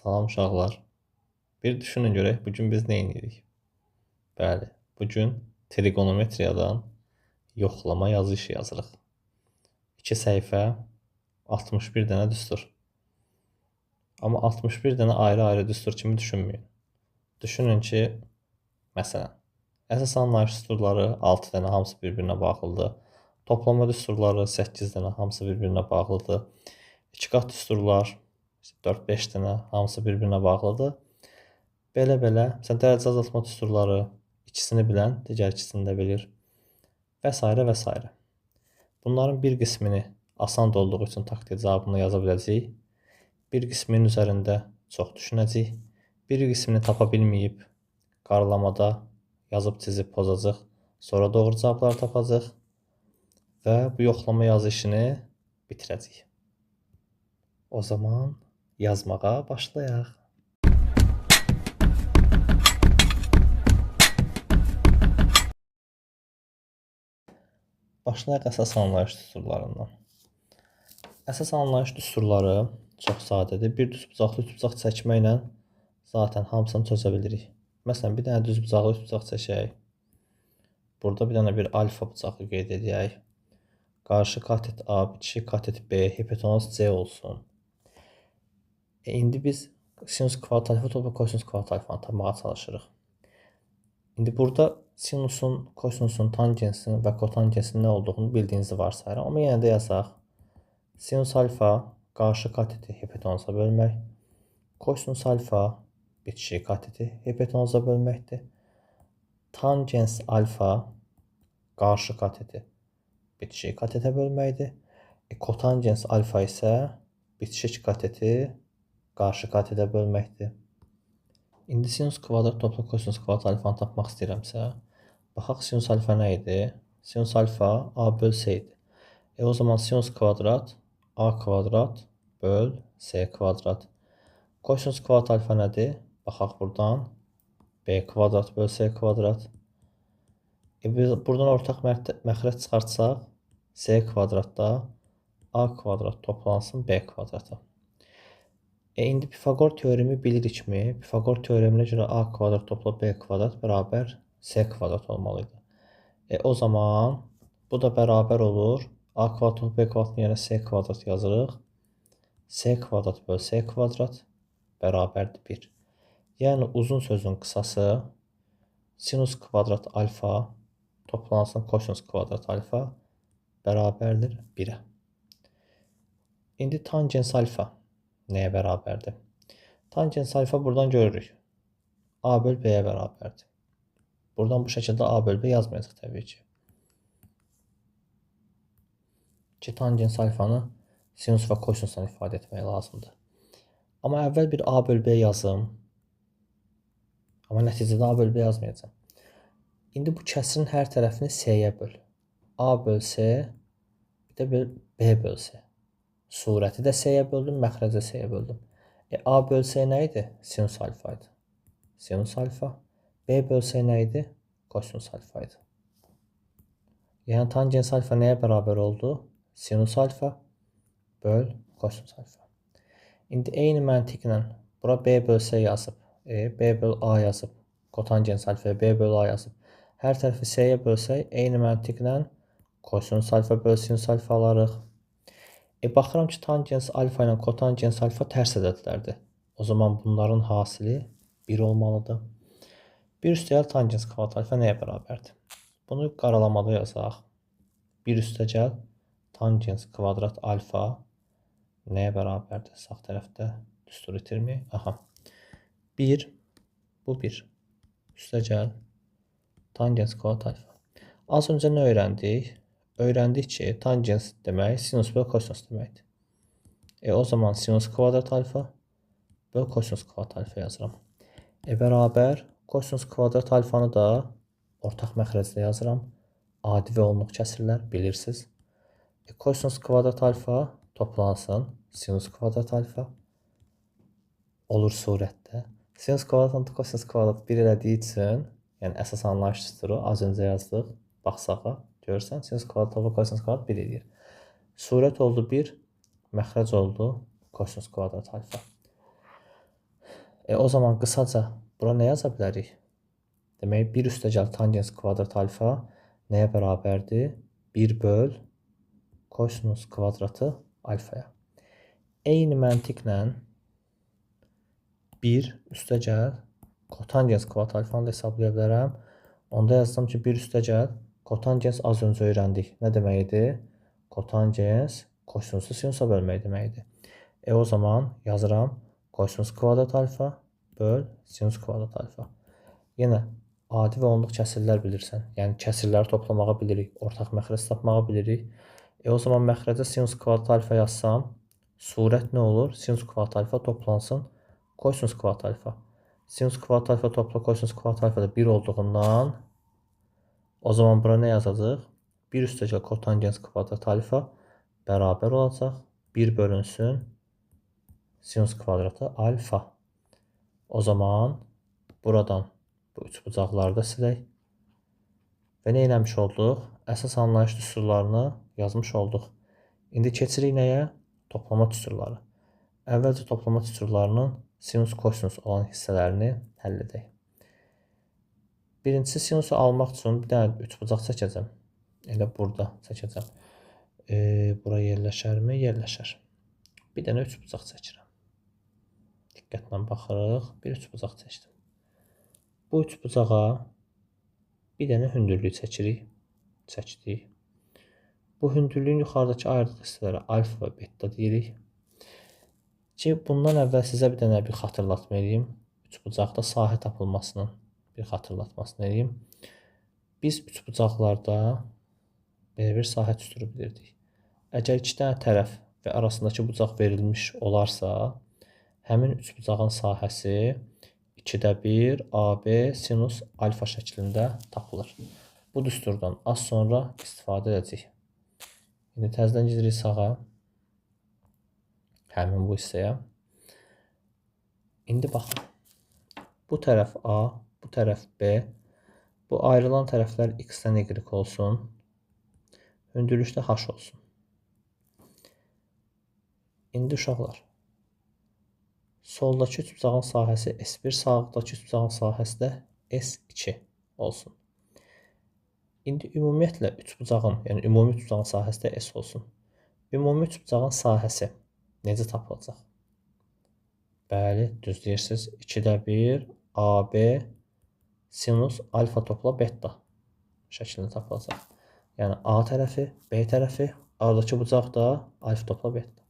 Salam uşaqlar. Bir düşünün görək, bugün biz nə edirik? Bəli, bugün trigonometriyadan yoxlama yazı işi yazırıq. 2 səhifə, 61 dənə düstur. Amma 61 dənə ayrı-ayrı düstur kimi düşünməyin. Düşünün ki, məsələn, əsas anlayış düsturları 6 dənə hamısı bir-birinə bağlıdır. Toplama düsturları 8 dənə hamısı bir-birinə bağlıdır. İki qat düsturlar 4-5 dənə hamısı bir-birinə bağlıdır. Belə-belə, məsələn, dərəcə azaltma düsturları ikisini bilən digər ikisini də bilir və s. və s. Bunların bir qismini asan olduğu üçün taktik cavabını yaza biləcəyik. Bir qisminin üzərində çox düşünəcəyik. Bir qismini tapa bilməyib qaralamada yazıb çizib pozacaq. Sonra doğru cavabları tapacaq və bu yoxlama yazı işini bitirəcəyik. O zaman yazmağa başlayaq. Başlayaq əsas anlayış düsturlarından. Əsas anlayış düsturları çox sadədir. Bir düzbucaqlı üçbucaq çəkməklə zaten hamısını çözə bilirik. Məsələn, bir dənə düzbucaqlı üçbucaq çəkək. Burada bir dənə bir alfa bucağı qeyd edək. Qarşı katet A, bitişik katet B, hipotenuz C olsun. İndi biz sinus kvadrat alfa topla kosinus kvadrat alfanı tapmağa çalışırıq. İndi burada sinusun, kosinusun, tangensin və kotangensin nə olduğunu bildiyinizi varsayıram. Amma yenə də yazaq. Sinus alfa qarşı kateti hipotenuza bölmək. Kosinus alfa bitişik kateti hipotenuza bölməkdir. Tangens alfa qarşı kateti bitişik katetə bölməkdir. Kotangens alfa isə bitişik kateti qarşı katetə bölməkdir. İndi sinus kvadrat topla kosinus kvadrat alfanı tapmaq istəyirəmsə, baxaq sinus alfa nə idi? Sinus alfa A böl C idi. O zaman sinus kvadrat A kvadrat böl C kvadrat. Kosinus kvadrat alfa nədir? Baxaq buradan. B kvadrat böl C kvadrat. Biz buradan ortaq məxrəc çıxartsaq, C kvadratda A kvadrat toplansın B kvadrata. İndi Pifaqor teoremi bilirikmi? Pifaqor teoreminə görə A kvadrat topla B kvadrat bərabər C kvadrat olmalıydı. O zaman bu da bərabər olur. A kvadrat topla B kvadratın yerinə C kvadrat yazırıq. C kvadrat böl C kvadrat bərabərdir 1. Yəni uzun sözün qısası sinus kvadrat alfa toplansın kosinus kvadrat alfa bərabərdir 1-ə. İndi tangens alfa nəyə bərabərdir? Tangens alfa buradan görürük. A böl B-yə bərabərdir. Buradan bu şəkildə A böl B yazmayacaq təbii ki. Ki tangens alfanı sinus və kosinusdan ifadə etmək lazımdır. Amma əvvəl bir A böl B yazım. Amma nəticədə A böl B yazmayacağam. İndi bu kəsirin hər tərəfini C-yə böl. A böl C, bir də B böl C. Surəti də C-yə böldüm, məxrəci də C-yə böldüm. A böl C nə idi? Sinus alfa idi. Sinus alfa. B böl C nə idi? Kosinus alfa idi. Yəni tangens alfa nəyə bərabər oldu? Sinus alfa böl kosinus alfa. İndi eyni məntiqlə bura B böl C yazıb, B böl A yazıb, kotangens alfaya B böl A yazıb. Hər tərəfi C-yə bölsək, eyni məntiqlə kosinus alfa böl sinus alfa alarıq. Baxıram ki, tangens alfa ilə kotangens alfa tərs ədədlərdir. O zaman bunların hasili 1 olmalıdır. 1 üstəgəl tangens kvadrat alfa nəyə bərabərdir? Bunu qaralamada yazaq. 1 üstəgəl tangens kvadrat alfa nəyə bərabərdir? Sağ tərəfdə düstur itirməyək. Aha. 1, bu 1. Üstəgəl tangens kvadrat alfa. Az öncə nə öyrəndik? Öyrəndik ki, tangens demək sinus böl kosinus deməkdir. O zaman sinus kvadrat alfa böl kosinus kvadrat alfa yazıram. Bərabər kosinus kvadrat alfanı da ortaq məxrəcdə yazıram. Adi və onluq kəsirlər, bilirsiniz. Kosinus kvadrat alfa toplansın sinus kvadrat alfa olur surətdə. Sinus kvadrat kosinus kvadrat 1 elədiyi üçün, yəni əsas anlayış düsturu az öncə yazdıq, bax sağa. Görürsən, sinus kvadrat topla kosinus kvadrat 1 eləyir. Surət oldu 1, məxrəc oldu kosinus kvadrat alfa. O zaman qısaca bura nə yaza bilərik? Demək, 1 üstəgəl tangens kvadrat alfa nəyə bərabərdir? 1 böl kosinus kvadratı alfaya. Eyni məntiqlə 1 üstəgəl kotangens kvadrat alfanı da hesablaya bilərəm. Onda yazdım ki, 1 üstəgəl kotangens az öncə öyrəndik. Nə deməkdir? Kotangens kosinusu sinusa bölmək deməkdir. O zaman yazıram kosinus kvadrat alfa böl sinus kvadrat alfa. Yenə adi və onluq kəsirlər bilirsən. Yəni kəsirləri toplamağı bilirik, ortaq məxrəc tapmağı bilirik. O zaman məxrəcə sinus kvadrat alfa yazsam, surət nə olur? Sinus kvadrat alfa toplansın kosinus kvadrat alfa. Sinus kvadrat alfa topla kosinus kvadrat alfa da 1 olduğundan o zaman bura nə yazacaq? 1 üstəgəl kotangens kvadrat alfa bərabər olacaq. 1 bölünsün sinus kvadratı alfa. O zaman buradan bu üçbucaqları da silək. Və nə eləmiş olduq? Əsas anlayış düsturlarını yazmış olduq. İndi keçirik nəyə? Toplama düsturları. Əvvəlcə toplama düsturlarının sinus kosinus olan hissələrini həll edək. Birincisi sinusu almaq üçün bir dənə üçbucaq çəkəcəm. Elə burada çəkəcəm. Bura yerləşərmi? Yerləşər. Bir dənə üçbucaq çəkirəm. Diqqətlə baxırıq. Bir üçbucaq çəkdim. Bu üçbucağa bir dənə hündürlük çəkirik. Çəkdik. Bu hündürlüyün yuxarıdakı ayırdığı hissələrə alfa və beta deyirik. Ki, bundan əvvəl sizə bir dənə bir xatırlatma edeyim. Üçbucaqda sahə tapılmasının bir xatırlatmasını edeyim. Biz üçbucaqlarda belə bir sahə düsturu bilirdik. Əgər iki dənə tərəf və arasındakı bucaq verilmiş olarsa, həmin üçbucağın sahəsi 2-də 1 AB sinus alfa şəklində tapılır. Bu düsturdan az sonra istifadə edəcəyik. İndi təzədən gedirik sağa, həmin bu hissəyə. İndi baxın, bu tərəf A, bu tərəf B, bu ayrılan tərəflər X-dən Y olsun, hündürlükdə H olsun. İndi uşaqlar, soldakı üçbucağın sahəsi S1, sağdakı üçbucağın sahəsi də S2 olsun. İndi ümumiyyətlə üçbucağın, yəni ümumi üçbucağın sahəsi də S olsun. Ümumi üçbucağın sahəsi necə tapılacaq? Bəli, düz deyirsiniz. 2-də 1 AB sinus alfa topla beta şəklində tapılacaq. Yəni A tərəfi, B tərəfi, aradakı bucaq da alfa topla beta.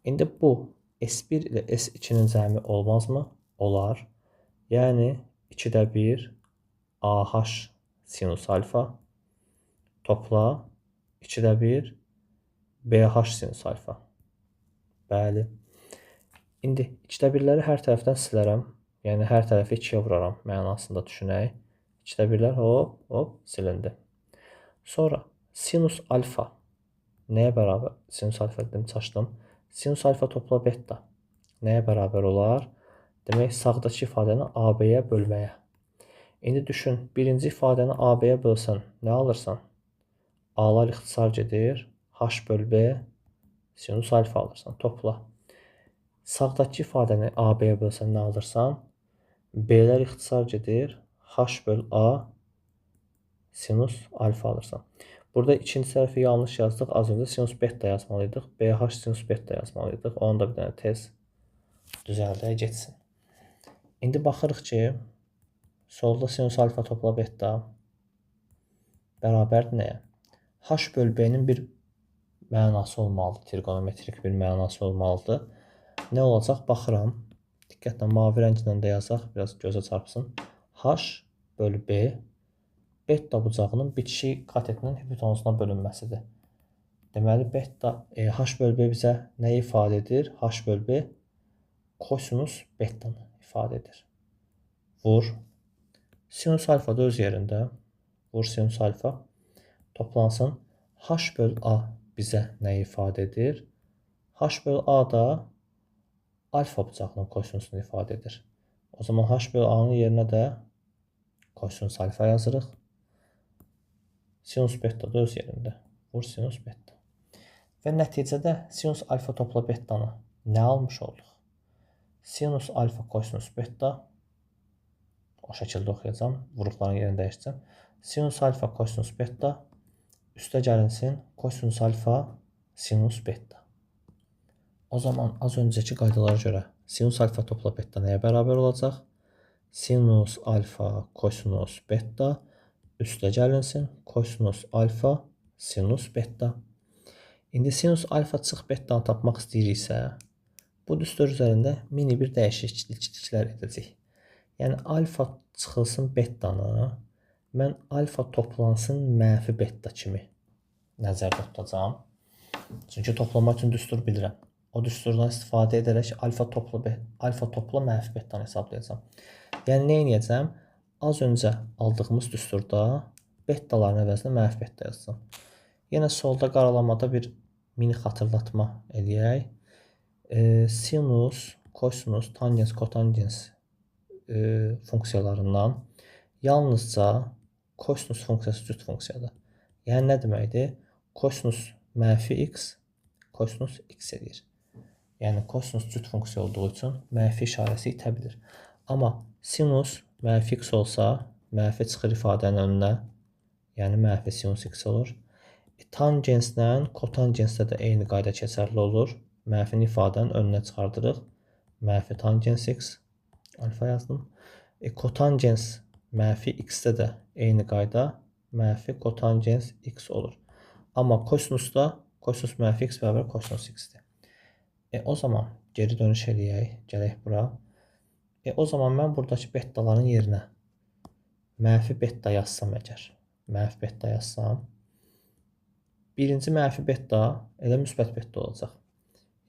İndi bu S1 ilə S2-nin cəmi olmazmı? Olar. Yəni 2-də 1 AH sinus alfa topla 2-də 1 BH sinus alfa. Bəli. İndi 2-də 1-ləri hər tərəfdən silərəm. Yəni hər tərəfi 2-yə vuraram mənasında düşünək. 2-də 1-lər hop, hop silindi. Sonra sinus alfa nəyə bərabər? Sinus alfa dedim, çaşdım. Sinus alfa topla beta nəyə bərabər olar? Demək, sağdakı ifadəni AB-yə bölməyə. İndi düşün, birinci ifadəni AB-yə bölsən, nə alırsan? A-lar ixtisar gedir. H böl B sinus alfa alırsan, topla. Sağdakı ifadəni AB-yə bölsən, nə alırsan? B-lər ixtisar gedir. H böl A sinus alfa alırsan. Burada ikinci tərəfi yanlış yazdıq. Az öncə sinus beta yazmalıydıq. BH sinus beta yazmalıydıq. Onu da bir dənə tez düzəldək getsin. İndi baxırıq ki, solda sinus alfa topla beta bərabərdir nəyə? H böl B-nin bir mənası olmalıdır. Trigonometrik bir mənası olmalıdır. Nə olacaq? Baxıram. Diqqətlə mavi rənglə də yazaq. Biraz gözə çarpsın. H böl B beta bucağının bitişik katetinin hipotenusuna bölünməsidir. Deməli, beta H böl B bizə nəyi ifadə edir? H böl B kosinus betanı ifadə edir. Vur. Sinus alfa da öz yerində. Vur sinus alfa. Toplansın. H böl A bizə nəyi ifadə edir? H böl A da alfa bucağının kosinusunu ifadə edir. O zaman H böl A-nın yerinə də kosinus alfa yazırıq. Sinus beta da öz yerində. Vur sinus beta. Və nəticədə sinus alfa topla betanı nə almış olduq? Sinus alfa kosinus beta. O şəkildə oxuyacağam. Vuruqların yerini dəyişəcəm. Sinus alfa kosinus beta üstə gəlinsin kosinus alfa sinus beta. O zaman az öncəki qaydalara görə sinus alfa topla beta nəyə bərabər olacaq? Sinus alfa kosinus beta üstə gəlinsin kosinus alfa sinus beta. İndi sinus alfa çıx betanı tapmaq istəyiriksə, bu düstur üzərində mini bir dəyişikliklər edəcəyik. Yəni alfa çıxılsın betanı, mən alfa toplansın mənfi beta kimi nəzərdə tutacağam. Çünki toplamaq üçün düstur bilirəm. O düsturdan istifadə edərək alfa topla mənfi betanı hesablayacağam. Yəni nə edəcəm? Az öncə aldığımız düsturda betaların əvəzinə mənfi beta yazacağam. Yenə solda qaralamada bir mini xatırlatma eləyək. Sinus, kosinus, tangens, kotangens funksiyalarından yalnızca kosinus funksiyası cüt funksiyadır. Yəni nə deməkdir? Kosinus mənfi x, kosinus x edir. Yəni kosinus cüt funksiya olduğu üçün mənfi işarəsi itə bilir. Amma sinus mənfi x olsa, mənfi çıxır ifadənin önünə, yəni mənfi sinus x olur. Tangenslə kotangensdə də eyni qayda keçərli olur. Mənfini ifadənin önünə çıxardırıq. Mənfi tangens x, alfa yazdım. Kotangens mənfi x-də də eyni qayda mənfi kotangens x olur. Amma kosinusda kosinus mənfi x bərabər kosinus x-dir. O zaman geri dönüş eləyək. Gələk bura. O zaman mən buradakı betaların yerinə mənfi beta yazsam əgər. Mənfi beta yazsam. Birinci mənfi beta elə müsbət beta olacaq.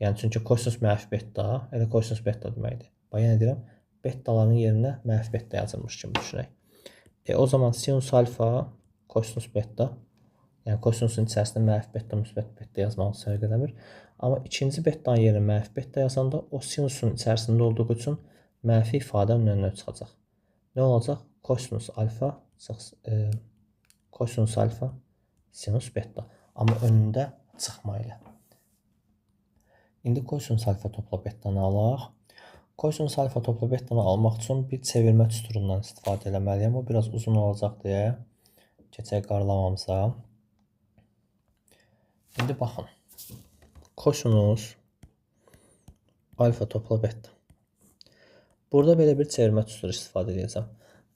Yəni çünki kosinus mənfi beta elə kosinus beta deməkdir. Bax, yenə deyirəm, betaların yerinə mənfi beta yazılmış kimi düşünək. O zaman sinus alfa kosinus beta, yəni kosinusun içərisində mənfi beta, müsbət beta yazmaq fərq eləmir. Amma ikinci betanın yerinə mənfi beta yazanda o sinusun içərisində olduğu üçün mənfi ifadənin önünə çıxacaq. Nə olacaq? Kosinus alfa kosinus alfa sinus beta. Amma önündə çıxma ilə. İndi kosinus alfa topla betanı alaq. Kosinus alfa topla betanı almaq üçün bir çevirmə düsturundan istifadə eləməliyəm. O biraz uzun olacaq deyə keçək qaralamamıza. İndi baxın. Kosinus alfa topla beta. Burada belə bir çevirmə düsturu istifadə edəcəm.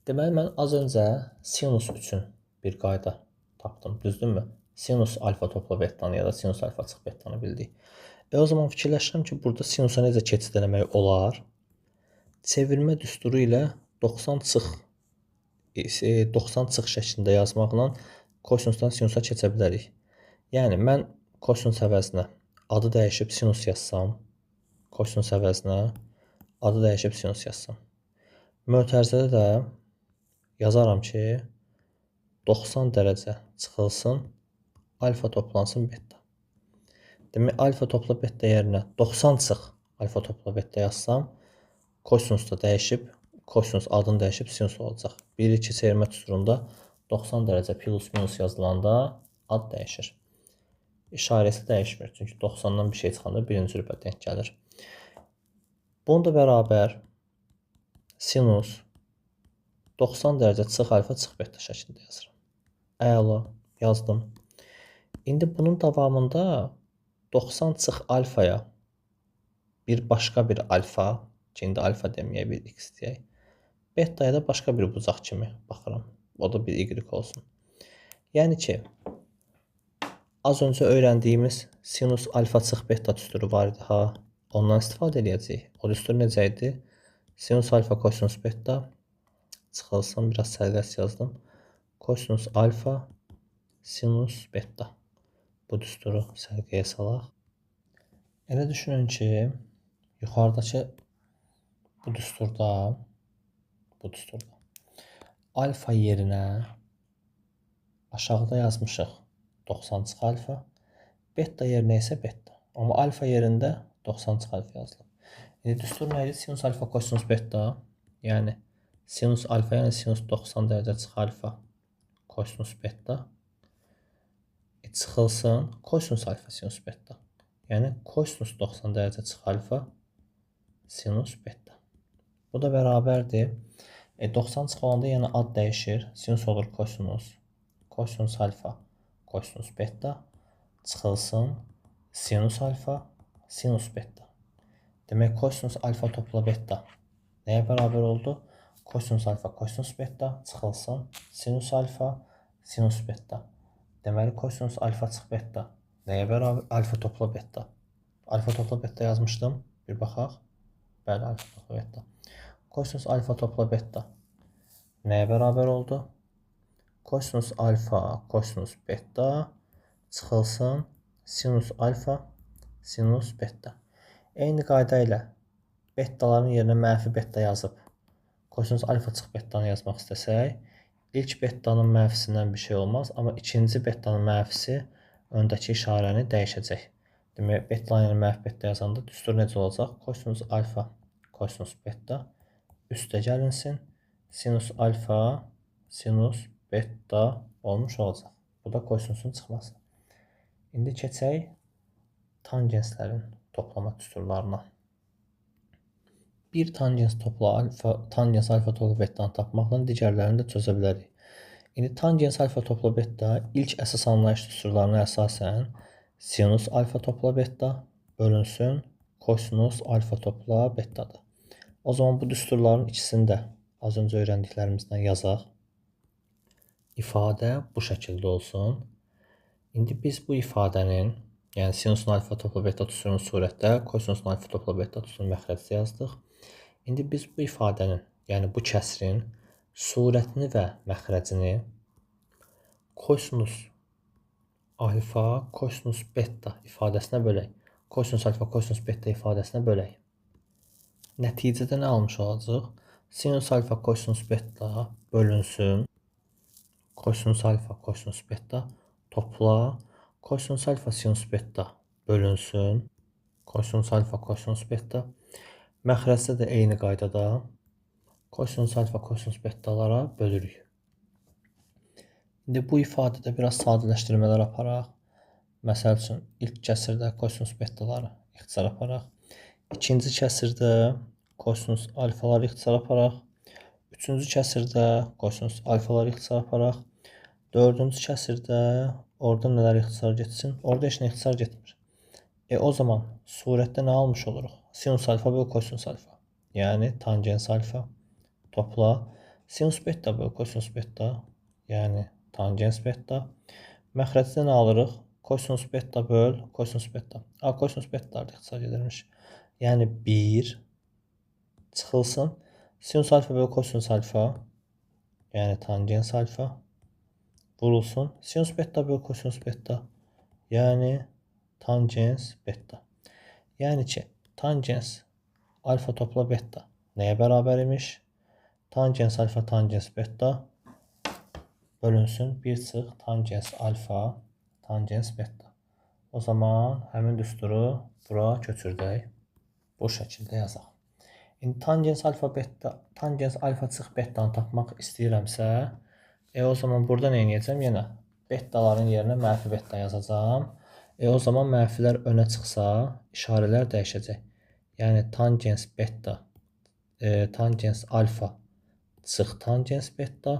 Deməli, mən az öncə sinus üçün bir qayda tapdım. Düzdürmü? Sinus alfa topla betanı ya da sinus alfa çıx betanı bildik. O zaman fikirləşirəm ki, burada sinusa necə keçid eləmək olar? Çevirmə düsturu ilə 90 çıx şəklində yazmaqla kosinusdan sinusa keçə bilərik. Yəni, mən kosinus əvəzinə adı dəyişib sinus yazsam, kosinus əvəzinə adı dəyişib sinus yazsam. Mötərizədə də yazaram ki, 90 dərəcə çıxılsın, alfa toplansın beta. Demək, alfa topla beta yerinə 90 çıx alfa topla beta yazsam, kosinus da dəyişib, kosinus adını dəyişib sinus olacaq. 1-2 çevirmə düsturunda 90 dərəcə plus minus yazılanda ad dəyişir. İşarəsi dəyişmir. Çünki 90-dan bir şey çıxanda birinci rübə denk gəlir. Bunu da bərabər sinus 90 dərəcə çıx alfa çıx beta şəklində yazıram. Əla, yazdım. İndi bunun davamında 90 çıx alfaya bir başqa bir alfa, ki indi alfa deməyək, bir x deyək. Betaya da başqa bir bucaq kimi baxıram. O da bir y olsun. Yəni ki, az öncə öyrəndiyimiz sinus alfa çıx beta düsturu var idi ha. Ondan istifadə edəcəyik. O düstur necə idi? Sinus alfa kosinus beta çıxılsın, biraz sərbəst yazdım. Kosinus alfa sinus beta. Bu düsturu səliqəyə salaq. Elə düşünün ki, yuxarıdakı bu düsturda alfa yerinə aşağıda yazmışıq 90 çıx alfa, beta yerinə isə beta. Amma alfa yerində 90 çıx alfa yazılıb. İndi düstur nə idi? Sinus alfa kosinus beta, yəni sinus alfa, yəni sinus 90 dərəcə çıx alfa kosinus beta çıxılsın kosinus alfa sinus beta. Yəni kosinus 90 dərəcə çıx alfa sinus beta. Bu da bərabərdir. 90 çıx olanda yəni ad dəyişir. Sinus olur kosinus. Kosinus alfa, kosinus beta çıxılsın sinus alfa, sinus beta. Demək, kosinus alfa topla beta nəyə bərabər oldu? Kosinus alfa, kosinus beta çıxılsın sinus alfa, sinus beta. Deməli, kosinus alfa çıx beta nəyə bərabər? Alfa topla beta. Alfa topla beta yazmışdım. Bir baxaq. Bəli, alfa topla beta. Kosinus alfa topla beta nəyə bərabər oldu? Kosinus alfa, kosinus beta çıxılsın sinus alfa, sinus beta. Eyni qayda ilə betaların yerinə mənfi beta yazıb kosinus alfa çıx betanı yazmaq istəsək, ilk betanın mənfisindən bir şey olmaz, amma ikinci betanın mənfisi öndəki işarəni dəyişəcək. Demək, betaların yerinə mənfi beta yazanda düstur necə olacaq? Kosinus alfa, kosinus beta üstə gəlinsin, sinus alfa, sinus beta olmuş olacaq. Bu da kosinusun çıxması. İndi keçək tangenslərin toplama düsturlarına. Bir tangens topla alfa, tangens alfa topla betanı tapmaqla digərlərini də çözə bilərik. İndi tangens alfa topla beta ilk əsas anlayış düsturlarına əsasən sinus alfa topla beta bölünsün kosinus alfa topla betadır. O zaman bu düsturların ikisini də az öncə öyrəndiklərimizdən yazaq. İfadə bu şəkildə olsun. İndi biz bu ifadənin, yəni sinusun alfa topla beta düsturunun surətdə, kosinusun alfa topla beta düsturunun məxrəcdə yazdıq. İndi biz bu ifadənin, yəni bu kəsrin surətini və məxrəcini kosinus alfa, kosinus beta ifadəsinə bölək. Kosinus alfa, kosinus beta ifadəsinə bölək. Nəticədə nə almış olacaq? Sinus alfa, kosinus beta bölünsün. Kosinus alfa, kosinus beta topla. Kosinus alfa, sinus beta bölünsün. Kosinus alfa, kosinus beta. Məxrəcdə də eyni qaydada kosinus alfa, kosinus betalara bölürük. İndi bu ifadədə biraz sadələşdirmələr aparaq. Məsəl üçün, ilk kəsirdə kosinus betaları ixtisar aparaq. İkinci kəsirdə kosinus alfaları ixtisar aparaq. Üçüncü kəsirdə kosinus alfaları ixtisar aparaq. Dördüncü kəsirdə orada nələr ixtisar getsin? Orada heç nə ixtisar getmir. O zaman surətdə nə almış oluruq? Sinus alfa böl kosinus alfa. Yəni tangens alfa topla. Sinus beta böl kosinus beta. Yəni tangens beta. Məxrəcdə nə alırıq? Kosinus beta böl kosinus beta. Kosinus beta ixtisar gedirmiş. Yəni 1 çıxılsın. Sinus alfa böl kosinus alfa. Yəni tangens alfa vurulsun. Sinus beta böl kosinus beta. Yəni tangens beta. Yəni ki, tangens alfa topla beta nəyə bərabər imiş? Tangens alfa tangens beta bölünsün 1 çıx tangens alfa tangens beta. O zaman həmin düsturu bura köçürdək. Bu şəkildə yazaq. İndi tangens alfa beta, tangens alfa çıx betanı tapmaq istəyirəmsə, o zaman burada nə edəcəm? Yenə betaların yerinə mənfi beta yazacağam. O zaman mənfilər önə çıxsa, işarələr dəyişəcək. Yəni tangens beta, tangens alfa çıx tangens beta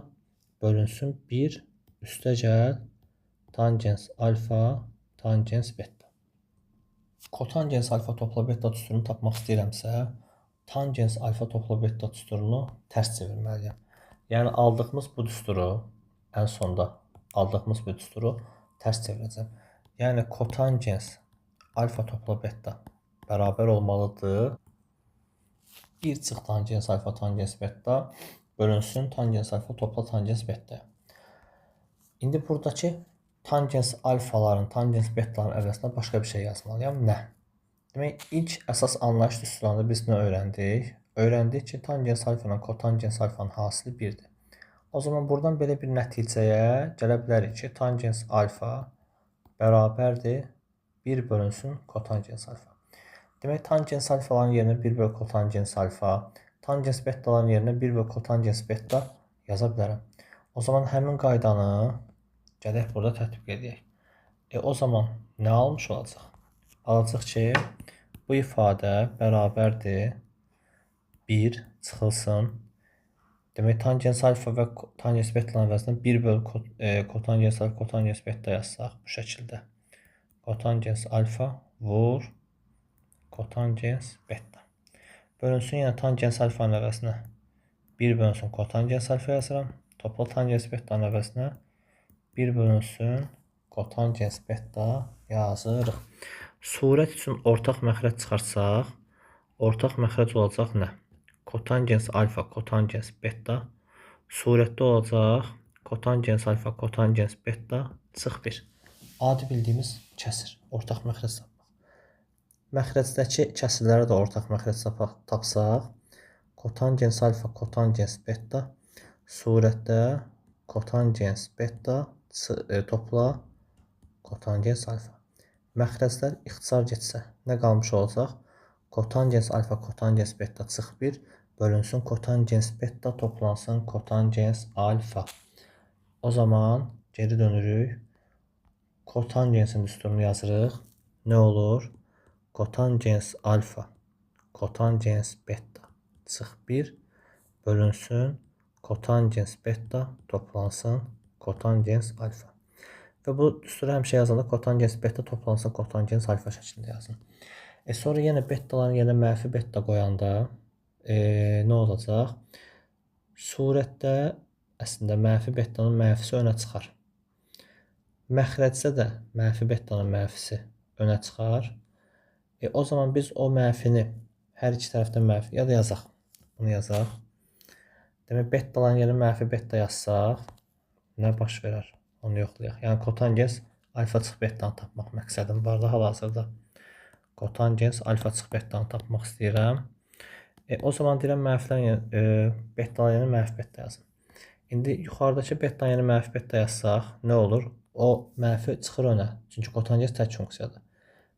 bölünsün 1 üstə gəl tangens alfa tangens beta. Kotangens alfa topla beta düsturunu tapmaq istəyirəmsə, tangens alfa topla beta düsturunu tərs çevirməliyəm. Yəni aldığımız bu düsturu, ən sonda aldığımız bu düsturu tərs çevirəcəm. Yəni kotangens alfa topla beta bərabər olmalıdır. 1 çıx tangens alfa tangens beta bölünsün tangens alfa topla tangens beta. İndi buradakı tangens alfaların, tangens betaların əvəzinə başqa bir şey yazmalıyam. Nə? Demək, ilk əsas anlayış düsturlarında biz nə öyrəndik? Öyrəndik ki, tangens alfa ilə kotangens alfanın hasili 1-dir. O zaman buradan belə bir nəticəyə gələ bilərik ki, tangens alfa bərabərdir 1 bölünsün kotangens alfa. Demək, tangens alfaların yerinə 1 böl kotangens alfa, tangens betaların yerinə 1 böl kotangens beta yaza bilərəm. O zaman həmin qaydanı gələk burada tətbiq edək. O zaman nə almış olacaq? Alacaq ki, bu ifadə bərabərdir 1 çıxılsın. Demək, tangens alfa və tangens betanın əvəzinə 1 böl kotangens alfa, kotangens beta yazsaq bu şəkildə. Kotangens alfa vur kotangens beta. Bölünsün yenə tangens alfanın əvəzinə 1 bölünsün kotangens alfa yazıram. Topla tangens betanın əvəzinə 1 bölünsün kotangens beta yazırıq. Surət üçün ortaq məxrəc çıxarsaq, ortaq məxrəc olacaq nə? Kotangens alfa, kotangens beta. Surətdə olacaq kotangens alfa, kotangens beta çıx 1. Adi bildiyimiz kəsir. Ortaq məxrəc tapmaq. Məxrəcdəki kəsirlərə də ortaq məxrəc tapsaq, kotangens alfa, kotangens beta. Surətdə kotangens beta topla kotangens alfa. Məxrəclər ixtisar getsə nə qalmış olacaq? Kotangens alfa, kotangens beta çıx 1 bölünsün kotangens beta toplansın kotangens alfa. O zaman geri dönürük. Kotangensin düsturunu yazırıq. Nə olur? Kotangens alfa, kotangens beta çıx 1 bölünsün kotangens beta toplansın kotangens alfa. Və bu düsturu həmişə yazanda kotangens beta toplansın kotangens alfa şəklində yazın. Sonra yenə betaların yerinə mənfi beta qoyanda nə olacaq? Surətdə əslində mənfi betanın mənfisi önə çıxar. Məxrəcdə də mənfi betanın mənfisi önə çıxar. O zaman biz o mənfini hər iki tərəfdən mənfi ya da yazaq. Bunu yazaq. Demək, betaların yerinə mənfi beta yazsaq nə baş verər? Onu yoxlayaq. Yəni, kotangens alfa çıx betanı tapmaq məqsədim var da hal-hazırda. Kotangens alfa çıx betanı tapmaq istəyirəm. O zaman deyirəm, mənfilərin betaların yerinə mənfi beta yazın. İndi yuxarıdakı betanın yerinə mənfi beta yazsaq nə olur? O mənfi çıxır önə. Çünki kotangens tək funksiyadır.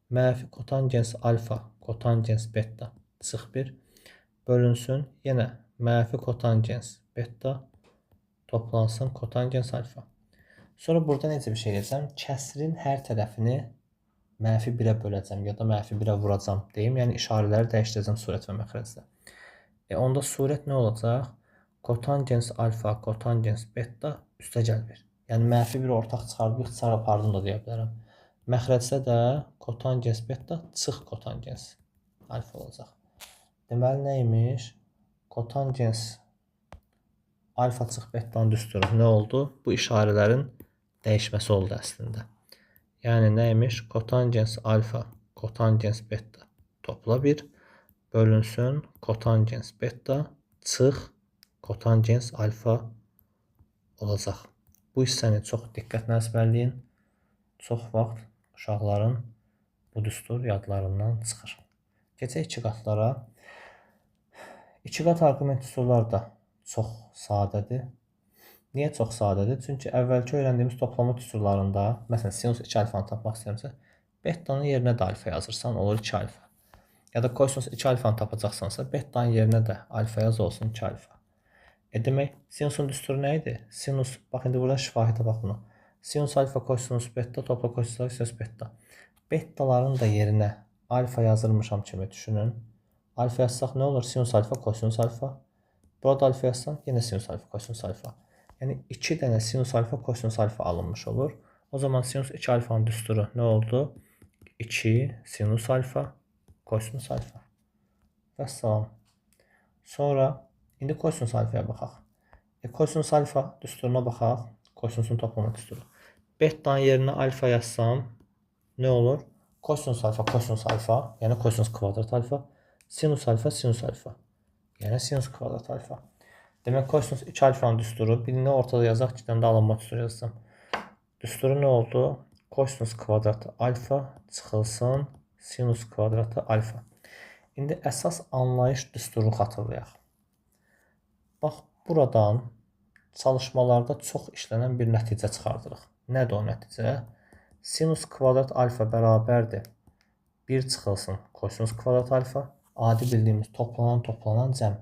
Mənfi kotangens alfa, kotangens beta çıx 1 bölünsün. Yenə mənfi kotangens beta toplansın kotangens alfa. Sonra burada necə bir şey eləyəcəm? Kəsrin hər tərəfini mənfi 1-ə böləcəm ya da mənfi 1-ə vuracam deyim. Yəni, işarələri dəyişdirəcəm surət və məxrəcdə. Onda surət nə olacaq? Kotangens alfa, kotangens beta üstə gəl 1. Yəni, mənfi 1 ortaq çıxardıb ixtisar apardım da deyə bilərəm. Məxrəcdə də kotangens beta çıx kotangens alfa olacaq. Deməli, nə imiş? Kotangens alfa çıx betanın düsturu nə oldu? Bu işarələrin dəyişməsi oldu əslində. Yəni, nə imiş? Kotangens alfa, kotangens beta topla 1 bölünsün kotangens beta çıx kotangens alfa olacaq. Bu hissəni çox diqqətlə əzbərləyin. Çox vaxt uşaqların bu düstur yadlarından çıxır. Keçək iki qatlara. İki qat arqument düsturlar da çox sadədir. Niyə çox sadədir? Çünki əvvəlki öyrəndiyimiz toplama düsturlarında, məsələn, sinus 2 alfanı tapmaq istəyirəmsə, betanın yerinə də alfa yazırsan, olur 2 alfa. Ya da kosinus 2 alfanı tapacaqsansa, betanın yerinə də alfa yaz olsun 2 alfa. Demək, sinusun düsturu nə idi? Sinus, bax indi burada şifahi tapaq bunu. Sinus alfa kosinus beta topla kosinus alfa sinus beta. Betaların da yerinə alfa yazırmışam kimi düşünün. Alfa yazsaq nə olur? Sinus alfa kosinus alfa. Burada alfa yazsan yenə sinus alfa kosinus alfa. Yəni 2 dənə sinus alfa kosinus alfa alınmış olur. O zaman sinus 2 alfanın düsturu nə oldu? 2 sinus alfa kosinus alfa. Vəssalam. Sonra indi kosinus alfaya baxaq. Kosinus alfa düsturuna baxaq. Kosinusun toplama düsturu. Betanın yerinə alfa yazsam nə olur? Kosinus alfa, kosinus alfa, yəni kosinus kvadrat alfa. Sinus alfa, sinus alfa. Yəni sinus kvadrat alfa. Demək, kosinus 2 alfanın düsturu. Birini ortada yazaq, iki dənə də alınma düsturu yazsam. Düsturu nə oldu? Kosinus kvadratı alfa çıxılsın sinus kvadratı alfa. İndi əsas anlayış düsturunu xatırlayaq. Bax, buradan çalışmalarda çox işlənən bir nəticə çıxardırıq. Nədir o nəticə? Sinus kvadrat alfa bərabərdir 1 çıxılsın kosinus kvadrat alfa. Adi bildiyimiz toplanan cəm.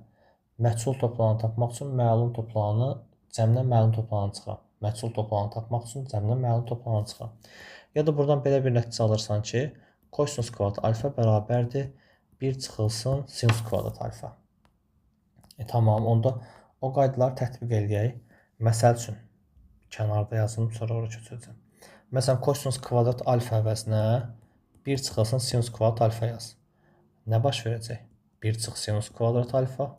Məchul toplananı tapmaq üçün məlum toplananı cəmdən məlum toplananı çıxıram. Məchul toplananı tapmaq üçün cəmdən məlum toplananı çıxıram. Ya da buradan belə bir nəticə alırsan ki, kosinus kvadrat alfa bərabərdir 1 çıxılsın sinus kvadrat alfa. Tamam, onda o qaydaları tətbiq eləyək. Məsəl üçün, kənarda yazım, sonra ora köçürəcəm. Məsələn, kosinus kvadrat alfa əvəzinə 1 çıxılsın sinus kvadrat alfa yaz. Nə baş verəcək? 1 çıx sinus kvadrat alfa,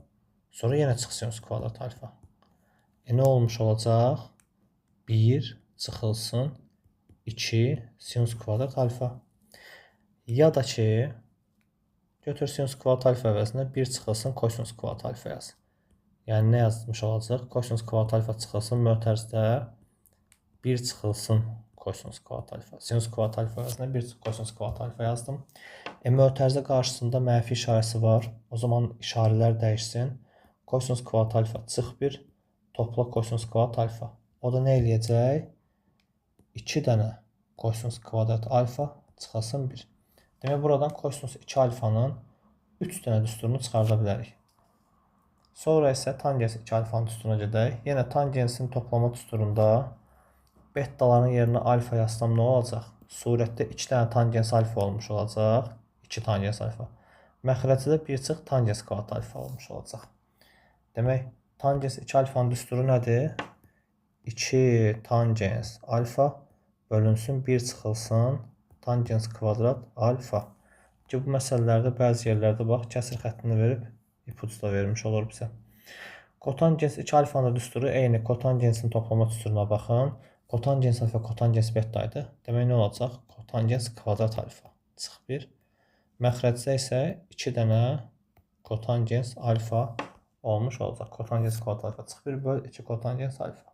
sonra yenə çıx sinus kvadrat alfa. Nə olmuş olacaq? 1 çıxılsın 2 sinus kvadrat alfa. Ya da ki, götür sinus kvadrat alfa əvəzinə 1 çıxılsın kosinus kvadrat alfa yaz. Yəni, nə yazmış olacaq? Kosinus kvadrat alfa çıxılsın mötərizdə 1 çıxılsın kosinus kvadrat alfa. Sinus kvadrat alfa əvəzinə 1 kosinus kvadrat alfa yazdım. Mötərizə qarşısında mənfi işarəsi var. O zaman işarələr dəyişsin. Kosinus kvadrat alfa çıx 1, topla kosinus kvadrat alfa. O da nə eləyəcək? 2 dənə kosinus kvadrat alfa çıxılsın 1. Demək, buradan kosinus 2 alfanın 3 dənə düsturunu çıxarda bilərik. Sonra isə tangens 2 alfanın düsturuna gedək. Yenə tangensin toplama düsturunda bettaların yerinə alfa yazsam nə olacaq? Surətdə 2 dənə tangens alfa olmuş olacaq. 2 tangens alfa. Məxrəcdə 1 çıx tangens kvadrat alfa olmuş olacaq. Demək, tangens 2 alfanın düsturu nədir? 2 tangens alfa bölünsün 1 çıxılsın tangens kvadrat alfa. Ki, bu məsələlərdə bəzi yerlərdə bax, kəsir xəttini verib ipucu da vermiş olur bizə. Kotangens 2 alfanın da düsturu eyni kotangensin toplama düsturuna baxın. Kotangens alfa, kotangens beta idi. Demək, nə olacaq? Kotangens kvadrat alfa çıx 1. Məxrəcdə isə 2 dənə kotangens alfa olmuş olacaq. Kotangens kvadrat alfa çıx 1 böl 2 kotangens alfa.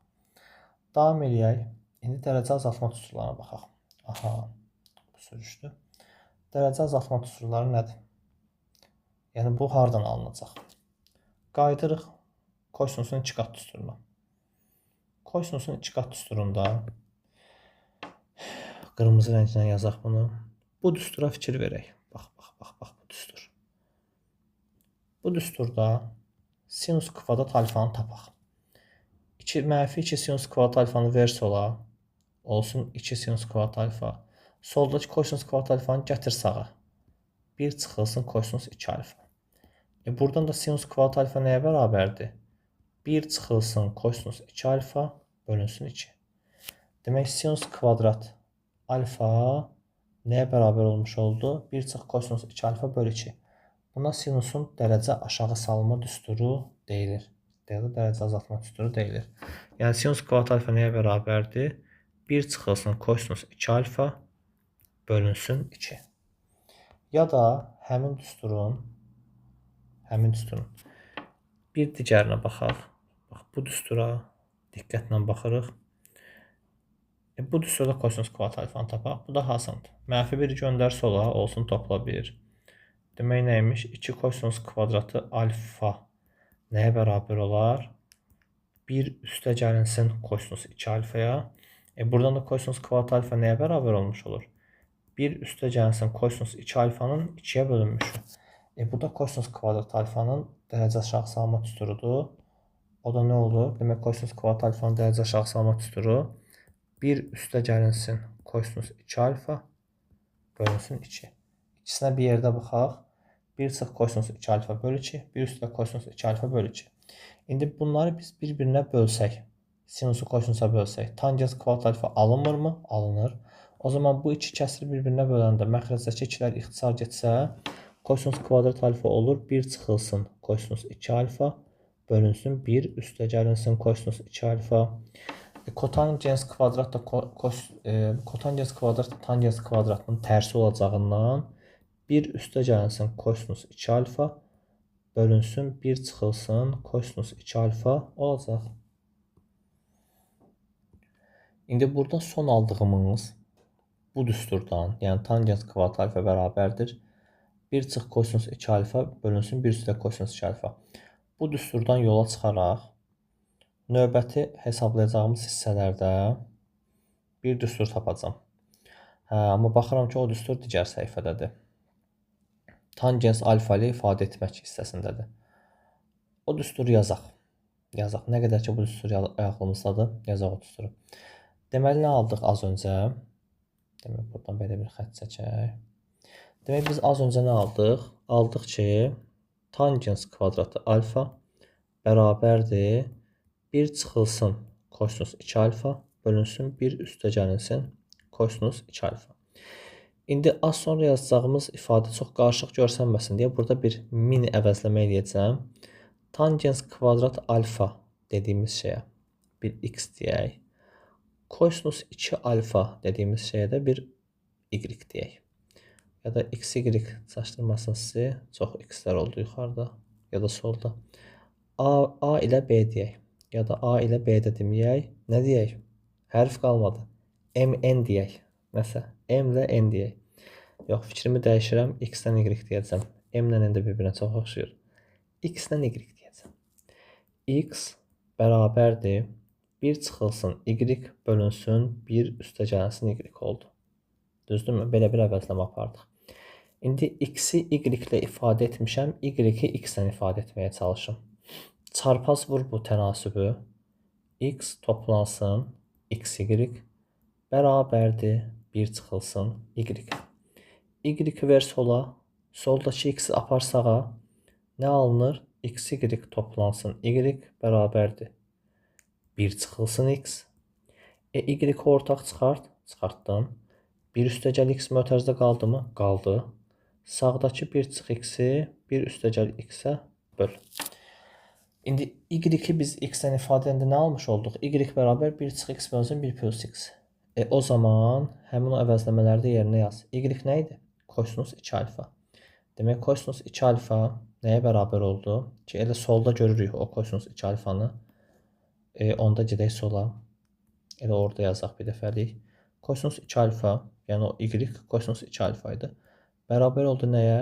Davam eləyək. İndi dərəcə azaltma düsturlarına baxaq. Aha, bu sürüşdü. Dərəcə azaltma düsturları nədir? Yəni, bu hardan alınacaq? Qayıdırıq kosinusun 2 qat düsturuna. Kosinusun 2 qat düsturunda qırmızı rənglə yazaq bunu. Bu düstura fikir verək. Bax, bax, bax, bax, bu düstur. Bu düsturda sinus kvadrat alfanı tapaq. 2, mənfi 2 sinus kvadrat alfanı ver sola. Olsun 2 sinus kvadrat alfa. Soldakı kosinus kvadrat alfanı gətir sağa. 1 çıxılsın kosinus 2 alfa. Buradan da sinus kvadrat alfa nəyə bərabərdir? 1 çıxılsın kosinus 2 alfa bölünsün 2. Demək, sinus kvadrat alfa nəyə bərabər olmuş oldu? 1 çıx kosinus 2 alfa böl 2. Buna sinusun dərəcə aşağı salma düsturu deyilir. Dərəcə azaltma düsturu deyilir. Yəni, sinus kvadrat alfa nəyə bərabərdir? 1 çıxılsın kosinus 2 alfa bölünsün 2. Ya da həmin düsturun bir digərinə baxaq. Bax, bu düstura diqqətlə baxırıq. Bu düsturda kosinus kvadrat alfanı tapaq. Bu daha asandır. Mənfi 1 göndər sola, olsun topla 1. Demək, nəymiş? 2 kosinus kvadratı alfa nəyə bərabər olar? 1 üstə gəlinsin kosinus 2 alfaya. Buradan da kosinus kvadrat alfa nəyə bərabər olmuş olur? 1 üstə gəlinsin kosinus 2 alfanın 2-yə bölünmüşü. Bu da kosinus kvadrat alfanın dərəcə aşağı salma düsturudur. O da nə olur? Demək, kosinus kvadrat alfanın dərəcə aşağı salma düsturu 1 üstə gəlinsin kosinus 2 alfa bölünsün 2. İkisinə bir yerdə baxaq. 1 çıx kosinus 2 alfa böl 2, 1 üstə kosinus 2 alfa böl 2. İndi bunları biz bir-birinə bölsək, sinusu kosinusa bölsək, tangens kvadrat alfa alınmırmı? Alınır. O zaman bu iki kəsiri bir-birinə böləndə məxrəcdəki ikilər ixtisar getsə, kosinus kvadrat alfa olur. 1 çıxılsın kosinus 2 alfa bölünsün 1 üstə gəlinsin kosinus 2 alfa. Kotangens kvadrat da kotangens kvadrat da tangens kvadratının tərsi olacağından 1 üstə gəlinsin kosinus 2 alfa bölünsün 1 çıxılsın kosinus 2 alfa olacaq. İndi burada son aldığımız bu düsturdan, yəni tangens kvadrat alfa bərabərdir 1 çıx kosinus 2 alfa bölünsün 1 üstə kosinus 2 alfa. Bu düsturdan yola çıxaraq növbəti hesablayacağımız hissələrdə bir düstur tapacağam. Amma baxıram ki, o düstur digər səhifədədir. Tangens alfa ilə ifadə etmək hissəsindədir. O düsturu yazaq. Yazaq. Nə qədər ki, bu düstur ağlımızdadır, yazaq o düsturu. Deməli, nə aldıq az öncə? Demək, buradan belə bir xətt çəkək. Demək, biz az öncə nə aldıq? Aldıq ki, tangens kvadratı alfa bərabərdir. 1 çıxılsın kosinus 2 alfa bölünsün 1 üstə gəlinsin kosinus 2 alfa. İndi az sonra yazacağımız ifadə çox qarışıq görsənməsin deyə burada bir mini əvəzləmə eləyəcəm. Tangens kvadrat alfa dediyimiz şeyə bir x deyək. Kosinus 2 alfa dediyimiz şeyə də bir y deyək. Ya da x, y çaşdırmasın sizi. Çox x-lər oldu yuxarıda ya da solda. A ilə B deyək. Ya da A ilə B də deməyək. Nə deyək? Hərf qalmadı. M, N deyək. Nəsə, M ilə N deyək. Yox, fikrimi dəyişirəm. X-dən Y deyəcəm. M ilə N də bir-birinə çox oxşayır. X-dən Y deyəcəm. X bərabərdir. 1 çıxılsın Y bölünsün 1 üstə gəlinsin Y oldu. Düzdürmü? Belə bir əvəzləmə apardıq. İndi X-i Y ilə ifadə etmişəm. Y-i X ilə ifadə etməyə çalışım. Çarpaz vur bu tənasübü. X toplansın XY bərabərdir 1 çıxılsın Y. Y ver sola. Soldakı X-i apar sağa. Nə alınır? XY toplansın Y bərabərdir 1 çıxılsın X. Y ortaq çıxart. Çıxartdım. 1 üstəgəl X mötərizdə qaldı mı? Qaldı. Sağdakı 1 çıx X-i 1 üstəgəl X-ə böl. İndi Y-i biz X-dən ifadə edəndə nə almış olduq? Y bərabər 1 çıx X bölünsün 1 plus X. O zaman həmin o əvəzləmələri də yerinə yaz. Y nə idi? Kosinus 2 alfa. Demək, kosinus 2 alfa nəyə bərabər oldu? Ki, elə solda görürük o kosinus 2 alfanı. Onda gedək sola. Elə orada yazaq bir dəfəlik. Kosinus 2 alfa, yəni o Y kosinus 2 alfa idi. Bərabər oldu nəyə?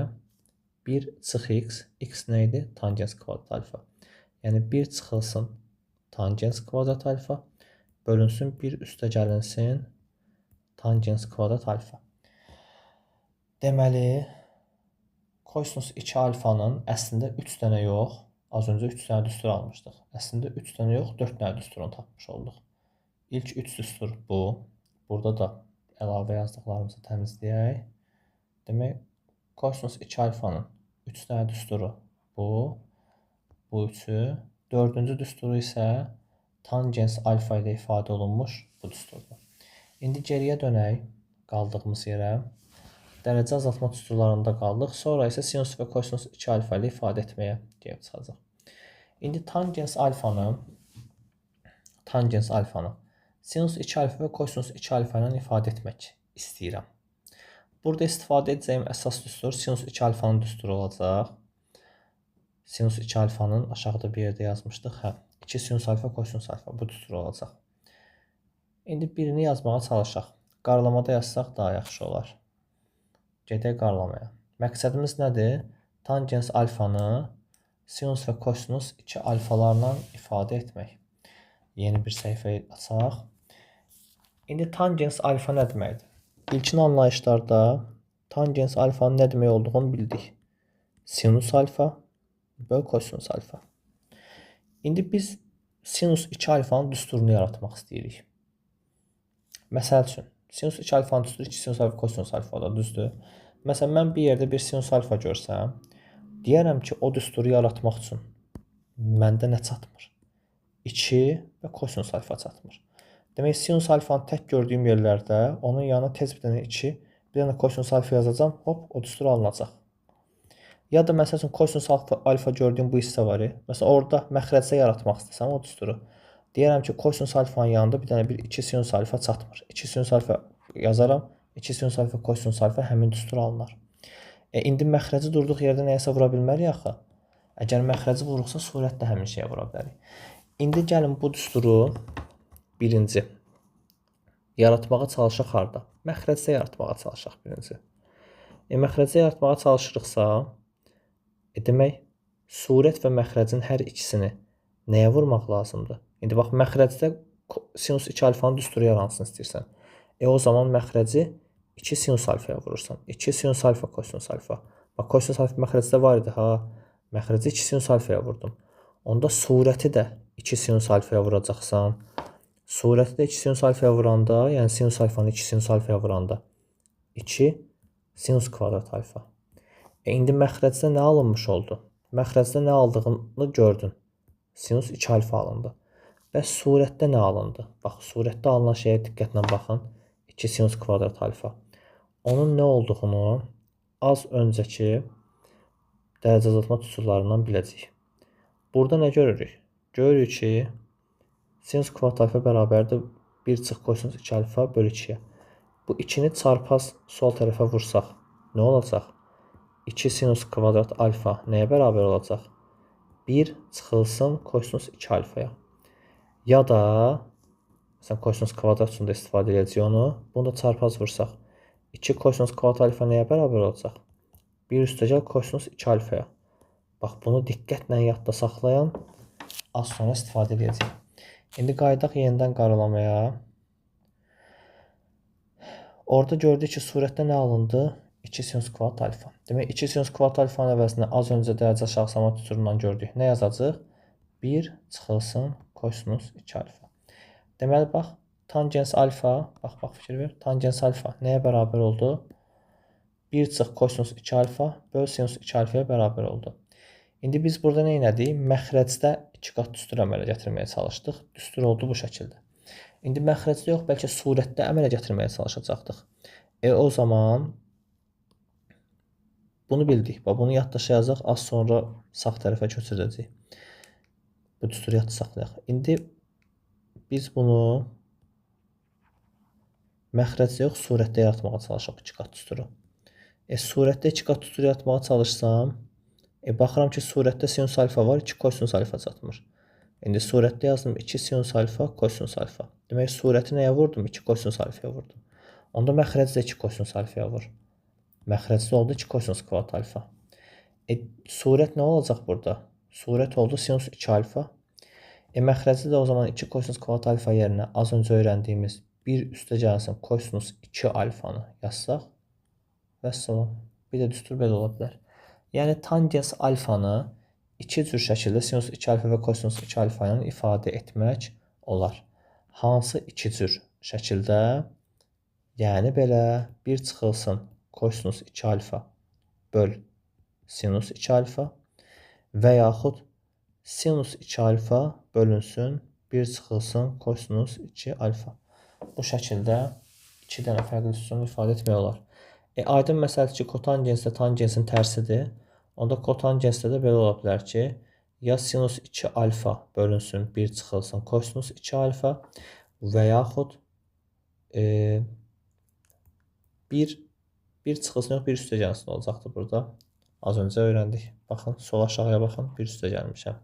1 çıx X. X nə idi? Tangens kvadrat alfa. Yəni 1 çıxılsın tangens kvadrat alfa bölünsün 1 üstə gəlinsin tangens kvadrat alfa. Deməli, kosinus 2 alfanın əslində 3 dənə yox, az öncə 3 dənə düstur almışdıq. Əslində 3 dənə yox, 4 dənə düsturunu tapmış olduq. İlk 3 düstur bu. Burada da əlavə yazdıqlarımızı təmizləyək. Demək, kosinus 2 alfanın 3 dənə düsturu bu. Bu üçü. Dördüncü düsturu isə tangens alfa ilə ifadə olunmuş bu düsturdur. İndi geriyə dönək qaldığımız yerə. Dərəcə azaltma düsturlarında qaldıq. Sonra isə sinus və kosinus 2 alfa ilə ifadə etməyə gəlib çıxacaq. İndi tangens alfanı sinus 2 alfa və kosinus 2 alfa ilə ifadə etmək istəyirəm. Burada istifadə edəcəyim əsas düstur sinus 2 alfanın düsturu olacaq. Sinus 2 alfanın aşağıda bir yerdə yazmışdıq. Hə, 2 sinus alfa, kosinus alfa bu düstur olacaq. İndi birini yazmağa çalışaq. Qarlamada yazsaq daha yaxşı olar. Gedək qarlamaya. Məqsədimiz nədir? Tangens alfanı sinus və kosinus 2 alfalarla ifadə etmək. Yeni bir səhifə açaq. İndi tangens alfa nə deməkdir? İlkin anlayışlarda tangens alfanın nə demək olduğunu bildik. Sinus alfa böl kosinus alfa. İndi biz sinus 2 alfanın düsturunu yaratmaq istəyirik. Məsəl üçün, sinus 2 alfanın düsturu 2 sinus alfa kosinus alfadır, düzdür? Məsələn, mən bir yerdə bir sinus alfa görsəm, deyərəm ki, o düsturu yaratmaq üçün məndə nə çatmır? 2 və kosinus alfa çatmır. Demək, sinus alfanı tək gördüyüm yerlərdə onun yanına tez bir dənə 2, bir dənə kosinus alfa yazacağam, hop, o düstur alınacaq. Ya da məsəl üçün kosinus alfa gördüyüm bu hissə var. Məsələn, orada məxrəcdə yaratmaq istəsəm o düsturu. Deyərəm ki, kosinus alfanın yanında bir dənə bir 2 sinus alfa çatmır. 2 sinus alfa yazaram. 2 sinus alfa, kosinus alfa həmin düstur alınar. İndi məxrəci durduq yerdə nəyəsə vura bilmərik axı. Əgər məxrəci vuruqsa, surətdə həmin şeyə vura bilərik. İndi gəlin bu düsturu birinci yaratmağa çalışaq harda? Məxrəcdə yaratmağa çalışaq birinci. Məxrəcdə yaratmağa çalışırıqsa, demək, surət və məxrəcin hər ikisini nəyə vurmaq lazımdır? İndi bax, məxrəcdə sinus 2 alfanın düsturu yaransın istəyirsən. O zaman məxrəci 2 sinus alfaya vurursan. 2 sinus alfa, kosinus alfa. Bax, kosinus alfa məxrəcdə var idi ha. Məxrəci 2 sinus alfaya vurdum. Onda surəti də 2 sinus alfaya vuracaqsan. Surəti də 2 sinus alfaya vuranda, yəni sinus alfanı 2 sinus alfaya vuranda 2 sinus kvadrat alfa. İndi məxrəcdə nə alınmış oldu? Məxrəcdə nə aldığını gördün. Sinus 2 alfa alındı. Bəs surətdə nə alındı? Bax, surətdə alınan şeyə diqqətlə baxın. 2 sinus kvadrat alfa. Onun nə olduğunu az öncəki dərəcə azaltma düsturlarından biləcəyik. Burada nə görürük? Görürük ki, sinus kvadrat alfa bərabərdir 1 çıx kosinus 2 alfa bölü 2-yə. Bu 2-ni çarpaz sol tərəfə vursaq nə olacaq? 2 sinus kvadrat alfa nəyə bərabər olacaq? 1 çıxılsın kosinus 2 alfaya. Ya da məsələn, kosinus kvadrat üçün də istifadə edəcəyik onu. Bunu da çarpaz vursaq 2 kosinus kvadrat alfa nəyə bərabər olacaq? 1 üstəgəl kosinus 2 alfaya. Bax, bunu diqqətlə yadda saxlayan, az sonra istifadə edəcəyik. İndi qayıdaq yenidən qaralamaya. Orada gördük ki, surətdə nə alındı? 2 sinus kvadrat alfa. Demək, 2 sinus kvadrat alfanın əvəzinə az öncə dərəcə aşağı salma düsturundan gördük. Nə yazacağıq? 1 çıxılsın kosinus 2 alfa. Deməli, bax, tangens alfa, bax, bax, fikir ver, tangens alfa nəyə bərabər oldu? 1 çıx kosinus 2 alfa böl sinus 2 alfaya bərabər oldu. İndi biz burada nə elədik? Məxrəcdə 2 qat düstur əmələ gətirməyə çalışdıq. Düstur oldu bu şəkildə. İndi məxrəcdə yox, bəlkə surətdə əmələ gətirməyə çalışacaqdıq. O zaman bunu bildik. Bax, bunu yaddaşa yazaq, az sonra sağ tərəfə köçürəcəyik. Bu düsturu yadda saxlayaq. İndi biz bunu məxrəcdə yox, surətdə yaratmağa çalışaq 2 qat düsturu. Surətdə 2 qat düsturu yaratmağa çalışsam, baxıram ki, surətdə sinus alfa var, 2 kosinus alfa çatmır. İndi surətdə yazdım 2 sinus alfa, kosinus alfa. Demək, surəti nəyə vurdum? 2 kosinus alfaya vurdum. Onda məxrəcdə 2 kosinus alfaya vur. Məxrəcdə oldu 2 kosinus kvadrat alfa. Surət nə olacaq burada? Surət oldu sinus 2 alfa. Məxrəcdə də o zaman 2 kosinus kvadrat alfa yerinə az öncə öyrəndiyimiz 1 üstə gəlsin kosinus 2 alfanı yazsaq. Vəssalam. Bir də düstur belə ola bilər. Yəni, tangens alfanı iki cür şəkildə sinus 2 alfa və kosinus 2 alfa ilə ifadə etmək olar. Hansı iki cür şəkildə? Yəni, belə 1 çıxılsın kosinus 2 alfa böl sinus 2 alfa və yaxud sinus 2 alfa bölünsün 1 çıxılsın kosinus 2 alfa. Bu şəkildə iki dənə fərqli düsturunu ifadə etmək olar. Aydın məsələdir ki, kotangensdə tangensin tərsidir. Onda kotangensdə də belə ola bilər ki, ya sinus 2 alfa bölünsün 1 çıxılsın kosinus 2 alfa və yaxud 1 çıxılsın yox, 1 üstə gəlsin olacaqdır burada. Az öncə öyrəndik. Baxın, sol aşağıya baxın, 1 üstə gəlmişəm.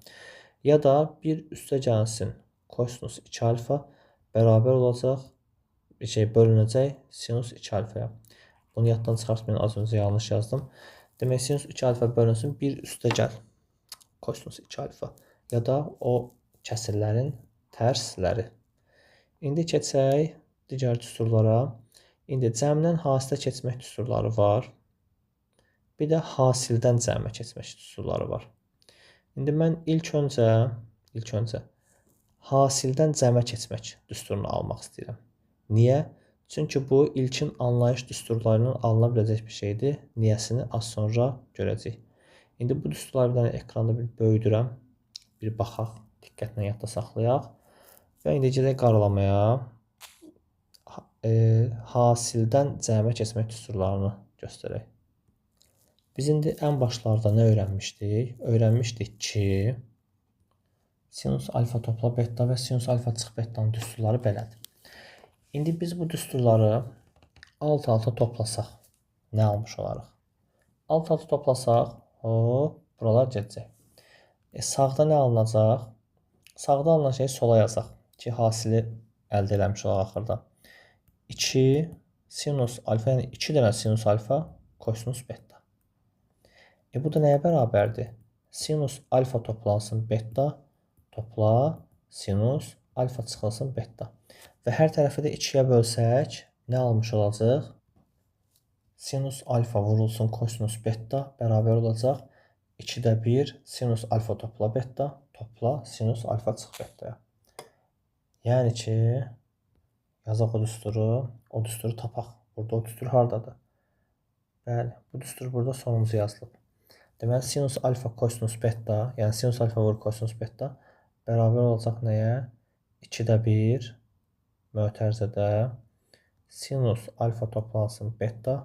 Ya da 1 üstə gəlsin kosinus 2 alfa bərabər olacaq, bölünəcək sinus 2 alfaya. Bunu yaddan çıxartmayın, az öncə yanlış yazdım. Demək, sinus 2 alfa bölünsün, 1 üstə gəl kosinus 2 alfa. Ya da o kəsirlərin tərsləri. İndi keçək digər düsturlara. İndi cəmdən hasilə keçmək düsturları var. Bir də hasildən cəmə keçmək düsturları var. İndi mən ilk öncə hasildən cəmə keçmək düsturunu almaq istəyirəm. Niyə? Çünki bu ilkin anlayış düsturlarının alına biləcək bir şeydir. Niyəsini az sonra görəcəyik. İndi bu düsturları bir dənə ekranda bir böyüdürəm. Bir baxaq, diqqətlə yadda saxlayaq. Və indi gedək qaralamaya. Hasildən cəmə keçmək düsturlarını göstərək. Biz indi ən başlarda nə öyrənmişdik? Öyrənmişdik ki, sinus alfa topla beta və sinus alfa çıx betanın düsturları belədir. İndi biz bu düsturları alt-alta toplasaq, nə almış olarıq? Alt-alta toplasaq, hop, buralar gedəcək. Sağda nə alınacaq? Sağda alınan şeyi sola yazaq ki, hasili əldə eləmiş olaq axırda. 2 sinus alfa, yəni 2 dənə sinus alfa kosinus beta. Bu da nəyə bərabərdir? Sinus alfa toplansın beta, topla sinus alfa çıxılsın beta. Və hər tərəfi də 2-yə bölsək, nə almış olacaq? Sinus alfa vurulsun kosinus beta bərabər olacaq. 2-də 1 sinus alfa topla beta, topla sinus alfa çıx betaya. Yəni ki, yazaq o düsturu, o düsturu tapaq. Burada o düstur hardadır? Bəli, bu düstur burada sonuncu yazılıb. Deməli, sinus alfa kosinus beta, yəni sinus alfa vur kosinus beta bərabər olacaq nəyə? 2-də 1 mötərizədə sinus alfa toplansın beta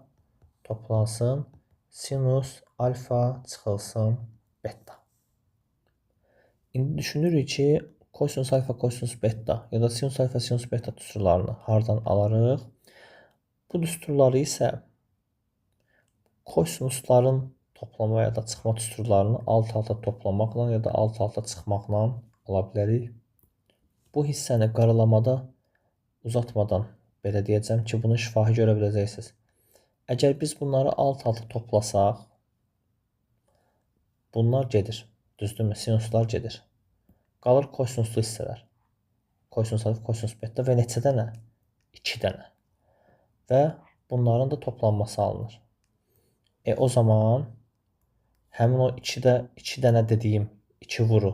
toplansın sinus alfa çıxılsın beta. İndi düşünürük ki, kosinus alfa kosinus beta ya da sinus alfa sinus beta düsturlarını hardan alarıq? Bu düsturları isə kosinusların toplama ya da çıxma düsturlarını alt-alta toplamaqla ya da alt-alta çıxmaqla ala bilərik. Bu hissəni qaralamada uzatmadan belə deyəcəm ki, bunu şifahi görə biləcəksiniz. Əgər biz bunları alt-alta toplasaq, bunlar gedir. Düzdürmü? Sinuslar gedir. Qalır kosinuslu hissələr. Kosinus alfa, kosinus beta və neçə dənə? 2 dənə. Və bunların da toplanması alınır. O zaman həmin o 2 dənə dediyim 2 vuru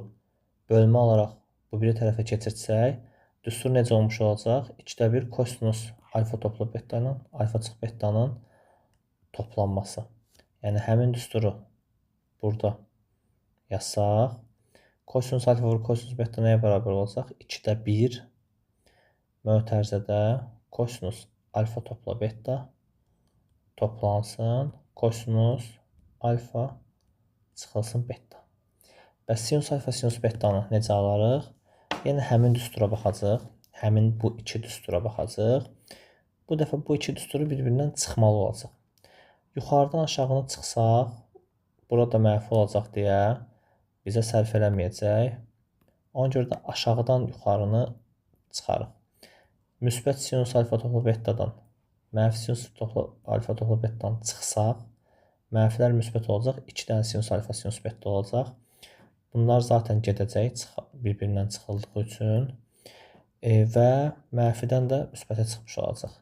bölmə alaraq bu biri tərəfə keçirtsək, düstur necə olmuş olacaq? 2-də 1 kosinus alfa topla beta ilə alfa çıx betanın toplanması. Yəni həmin düsturu burada yazsaq, kosinus alfa vur kosinus beta nəyə bərabər olacaq? 2-də 1 mötərizədə kosinus alfa topla beta toplansın kosinus alfa çıxılsın beta. Bəs sinus alfa sinus betanı necə alarıq? Yenə həmin düstura baxacaq. Həmin bu iki düstura baxacaq. Bu dəfə bu iki düsturu bir-birindən çıxmalı olacaq. Yuxarıdan aşağını çıxsaq, burada mənfi olacaq deyə bizə sərf eləməyəcək. Ona görə də aşağıdan yuxarını çıxarıq. Müsbət sinus alfa topla betadan mənfi sinus topla alfa topla betadan çıxsaq, mənfilər müsbət olacaq. 2 dənə sinus alfa sinus beta olacaq. Bunlar zaten gedəcək bir-birindən çıxıldığı üçün və mənfidən də müsbətə çıxmış olacaq.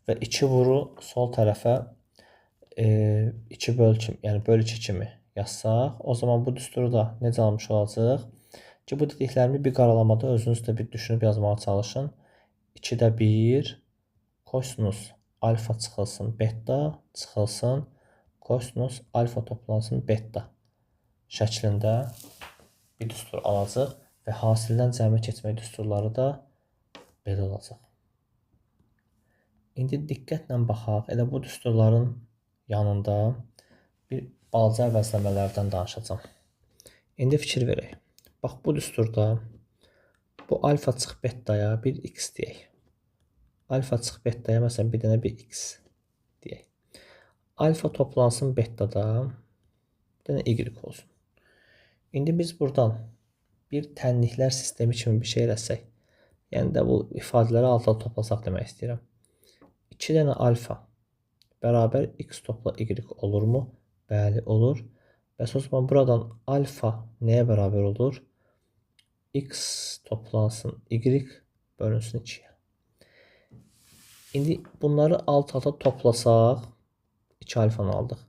Və 2 vuru sol tərəfə 2 böl kimi, yəni böl 2 kimi yazsaq, o zaman bu düsturu da necə almış olacaq? Ki, bu dediklərimi bir qaralamada özünüz də bir düşünüb yazmağa çalışın. 2-də 1 kosinus alfa çıxılsın beta çıxılsın kosinus alfa toplansın beta şəklində bir düstur alacaq və hasildən cəmə keçmək düsturları da belə olacaq. İndi diqqətlə baxaq. Elə bu düsturların yanında bir balaca əvəzləmələrdən danışacağam. İndi fikir verək. Bax, bu düsturda bu alfa çıx betaya bir x deyək. Alfa çıx betaya məsələn bir dənə bir x deyək. Alfa toplansın betada bir dənə y olsun. İndi biz buradan bir tənliklər sistemi kimi bir şey eləsək, yəni də bu ifadələri alt-alta toplasaq demək istəyirəm. 2 dənə alfa bərabər x topla y olurmu? Bəli, olur. Bəs o zaman buradan alfa nəyə bərabər olur? X toplansın y bölünsün 2-yə. İndi bunları alt-alta toplasaq, 2 alfanı aldıq.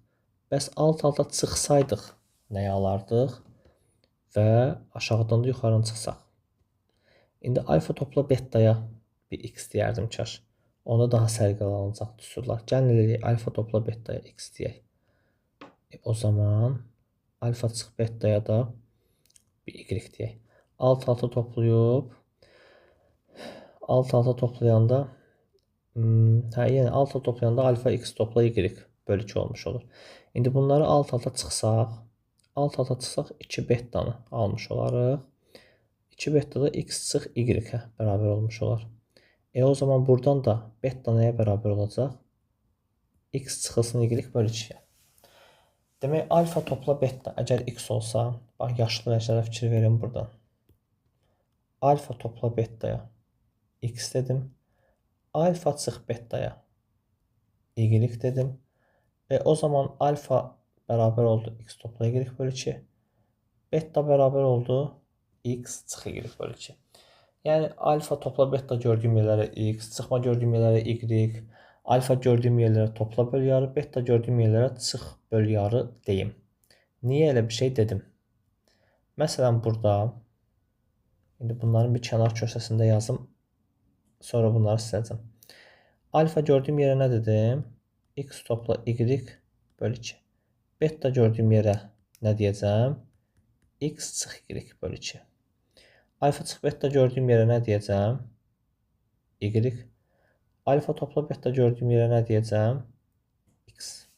Bəs alt-alta çıxsaydıq nəyi alardıq? Və aşağıdan da yuxarını çıxsaq. İndi alfa topla betaya bir x deyərdim kaş. Onda daha səliqəli alınacaq düsturlar. Gəlin eləyək, alfa topla betaya x deyək. O zaman alfa çıx betaya da bir y deyək. Alt-alta toplayıb, alt-alta toplayanda, yəni alt-alta toplayanda alfa x topla y bölü 2 olmuş olur. İndi bunları alt-alta çıxsaq, alt-alta çıxsaq 2 betanı almış olarıq. 2 beta da x çıx y-ə bərabər olmuş olar. O zaman buradan da beta nəyə bərabər olacaq? X çıxılsın y bölü 2-yə. Demək, alfa topla beta əgər x olsa, bax, yaşlı rənglərə fikir verin buradan. Alfa topla betaya x dedim. Alfa çıx betaya y dedim. O zaman alfa bərabər oldu x topla y bölü 2. Beta bərabər oldu x çıx y bölü 2. Yəni, alfa topla beta gördüyüm yerlərə x, çıxma gördüyüm yerlərə y, alfa gördüyüm yerlərə topla böl yarı, beta gördüyüm yerlərə çıx böl yarı deyim. Niyə elə bir şey dedim? Məsələn, burada, indi bunların bir kənar köşəsində yazım, sonra bunları siləcəm. Alfa gördüyüm yerə nə dedim? X topla y bölü 2. Beta gördüyüm yerə nə deyəcəm? X çıx y bölü 2. Alfa çıx beta gördüyüm yerə nə deyəcəm? Y. Alfa topla beta gördüyüm yerə nə deyəcəm? X.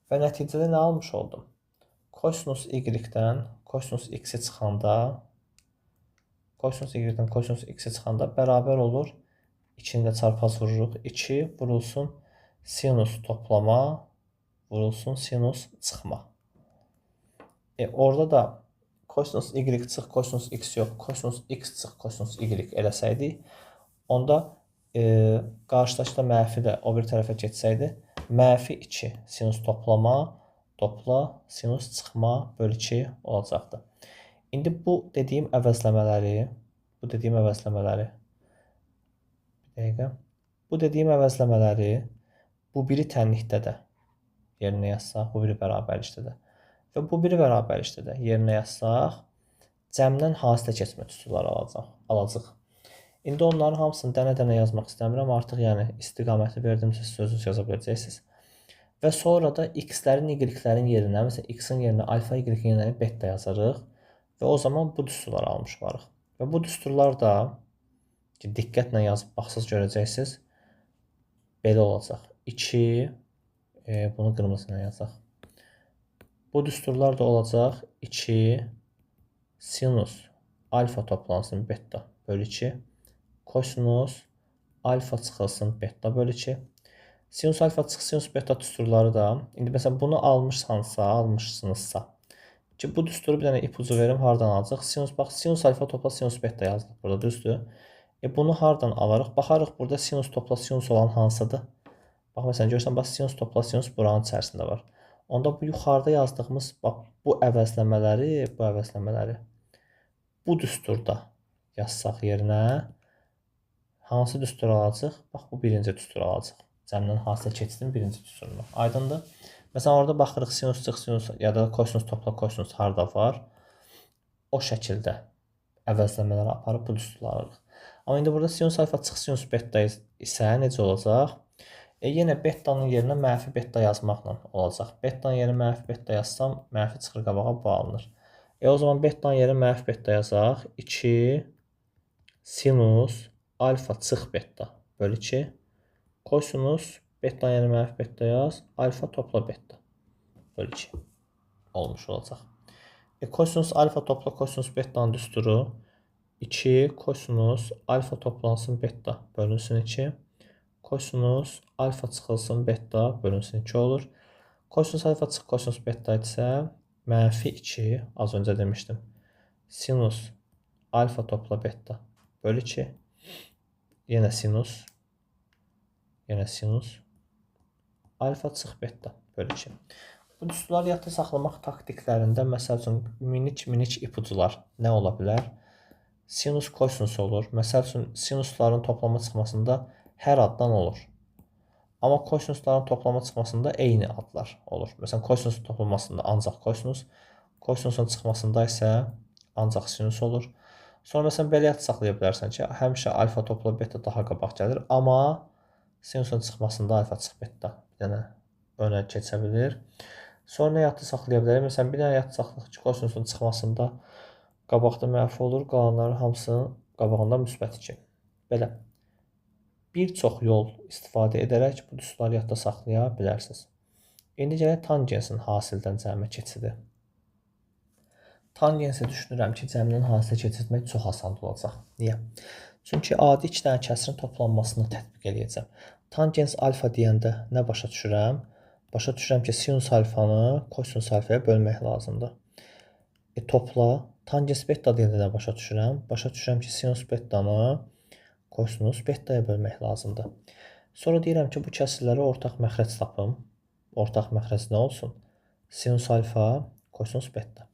Və nəticədə nə almış oldum? Kosinus Y-dən kosinus X-i çıxanda kosinus Y-dən kosinus X-i çıxanda bərabər olur. 2-ni də çarpaz vururuq. 2 vurulsun sinus toplama vurulsun sinus çıxma. Orada da kosinus Y çıx, kosinus X yox, kosinus X çıx, kosinus Y eləsəydik, onda qarşıdakı da mənfi də o bir tərəfə getsəydi, mənfi 2 sinus toplama, topla, sinus çıxma bölü 2 olacaqdı. İndi bu dediyim əvəzləmələri, bir dəqiqə, bu dediyim əvəzləmələri bu biri tənlikdə də yerinə yazsaq, bu biri bərabərlikdə də və bu biri bərabərlikdə də yerinə yazsaq, cəmdən hasilə keçmə düsturları alacaq. İndi onların hamısını dənə-dənə yazmaq istəmirəm. Artıq yəni istiqaməti verdimsə siz özünüz yaza biləcəksiniz. Və sonra da x-lərin, y-lərin yerinə, məsələn x-in yerinə alfa, y-in yerinə beta yazarıq və o zaman bu düsturları almış varıq. Və bu düsturlar da ki, diqqətlə yazıb baxsaz görəcəksiniz, belə olacaq. 2, bunu qırmızı ilə yazaq. Bu düsturlar da olacaq 2 sinus alfa toplansın beta bölü 2, kosinus alfa çıxılsın beta bölü 2. Sinus alfa çıx, sinus beta düsturları da, indi məsələn bunu almışsınızsa, ki bu düsturu bir dənə ipucu verim, hardan alacaq? Sinus, bax, sinus alfa topla sinus beta yazdıq burada, düzdür? Bunu hardan alarıq? Baxarıq burada sinus topla sinus olan hansıdır? Bax, məsələn, görürsən, bax, sinus topla sinus buranın içərisində var. Onda bu yuxarıda yazdığımız, bax, bu əvəzləmələri bu düsturda yazsaq yerinə hansı düstur alacaq? Bax, bu birinci düstur alacaq. Cəmdən hasilə keçidin birinci düsturunu. Aydındır? Məsələn, orada baxırıq sinus çıx, sinus ya da kosinus topla kosinus harda var. O şəkildə əvəzləmələri aparıb bu düsturları alırıq. Amma indi burada sinus alfa çıx, sinus beta isə necə olacaq? Yenə betanın yerinə mənfi beta yazmaqla olacaq. Betanın yerinə mənfi beta yazsam, mənfi çıxır qabağa, bu alınır. O zaman betanın yerinə mənfi beta yazaq. 2 sinus alfa çıx beta bölü 2 kosinus betanın yerinə mənfi beta yaz, alfa topla beta bölü 2 olmuş olacaq. Kosinus alfa topla kosinus betanın düsturu 2 kosinus alfa toplansın beta bölünsün 2 kosinus alfa çıxılsın beta bölünsün 2 olur. Kosinus alfa çıx kosinus beta isə mənfi 2, az öncə demişdim. Sinus alfa topla beta bölü 2 yenə sinus, yenə sinus alfa çıx beta bölü 2. Bu düsturları yadda saxlamaq taktiklərində məsəl üçün minik-minik ipucular nə ola bilər? Sinus kosinus olur. Məsəl üçün sinusların toplama çıxmasında hər addan olur. Amma kosinusların toplama çıxmasında eyni adlar olur. Məsələn, kosinusun toplamasında ancaq kosinus, kosinusun çıxmasında isə ancaq sinus olur. Sonra məsələn belə yad saxlaya bilərsən ki, həmişə alfa topla beta daha qabaq gəlir, amma sinusun çıxmasında alfa çıx beta bir dənə önə keçə bilir. Sonra nə yadda saxlaya bilərik? Məsələn, bir dənə yad saxlayaq ki, kosinusun çıxmasında qabaqda mənfi olur, qalanların hamısının qabağında müsbət 2. Belə. Bir çox yol istifadə edərək bu düsturları yadda saxlaya bilərsiniz. İndi gələk tangensin hasildən cəmə keçidi. Tangensi düşünürəm ki, cəmdən hasilə keçirtmək çox asan olacaq. Niyə? Çünki adi iki dənə kəsirin toplanmasını tətbiq eləyəcəm. Tangens alfa deyəndə nə başa düşürəm? Başa düşürəm ki, sinus alfanı kosinus alfaya bölmək lazımdır. Topla. Tangens beta deyəndə nə başa düşürəm? Başa düşürəm ki, sinus betanı kosinus betaya bölmək lazımdır. Sonra deyirəm ki, bu kəsirlərə ortaq məxrəc tapım. Ortaq məxrəc nə olsun? Sinus alfa, kosinus beta.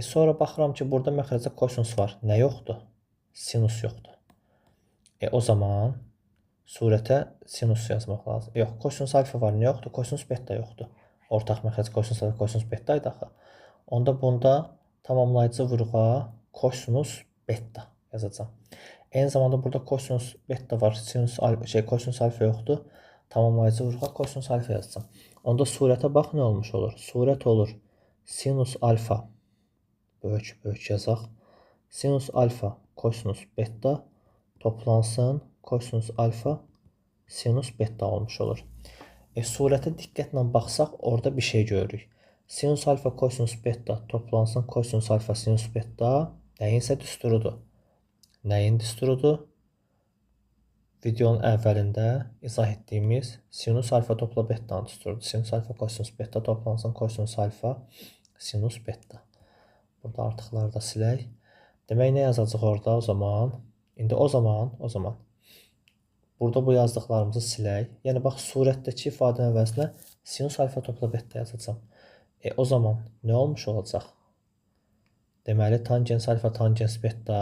Sonra baxıram ki, burada məxrəcdə kosinus var. Nə yoxdur? Sinus yoxdur. O zaman surətə sinus yazmaq lazım. Yox, kosinus alfa var, nə yoxdur? Kosinus beta yoxdur. Ortaq məxrəc kosinus alfa, kosinus beta idi axı. Onda bunda tamamlayıcı vurğa kosinus beta yazacağam. Eyni zamanda burada kosinus beta var, sinus kosinus alfa yoxdur. Tamamlayıcı vurğa kosinus alfa yazacağam. Onda surətə bax nə olmuş olur? Surət olur sinus alfa böyük böyük yazaq. Sinus alfa kosinus beta toplansın kosinus alfa sinus beta olmuş olur. Surətə diqqətlə baxsaq, orada bir şey görürük. Sinus alfa kosinus beta toplansın kosinus alfa sinus beta nəyinsə düsturudur. Nəyin düsturudur? Videonun əvvəlində izah etdiyimiz sinus alfa topla beta'nın düsturudur. Sinus alfa kosinus beta toplansın kosinus alfa sinus beta. Burada artıqları da silək. Demək, nə yazacaq orada o zaman? İndi o zaman. Burada bu yazdıqlarımızı silək. Yəni, bax, surətdəki ifadənin əvəzinə sinus alfa topla beta yazacağam. O zaman nə olmuş olacaq? Deməli, tangens alfa tangens beta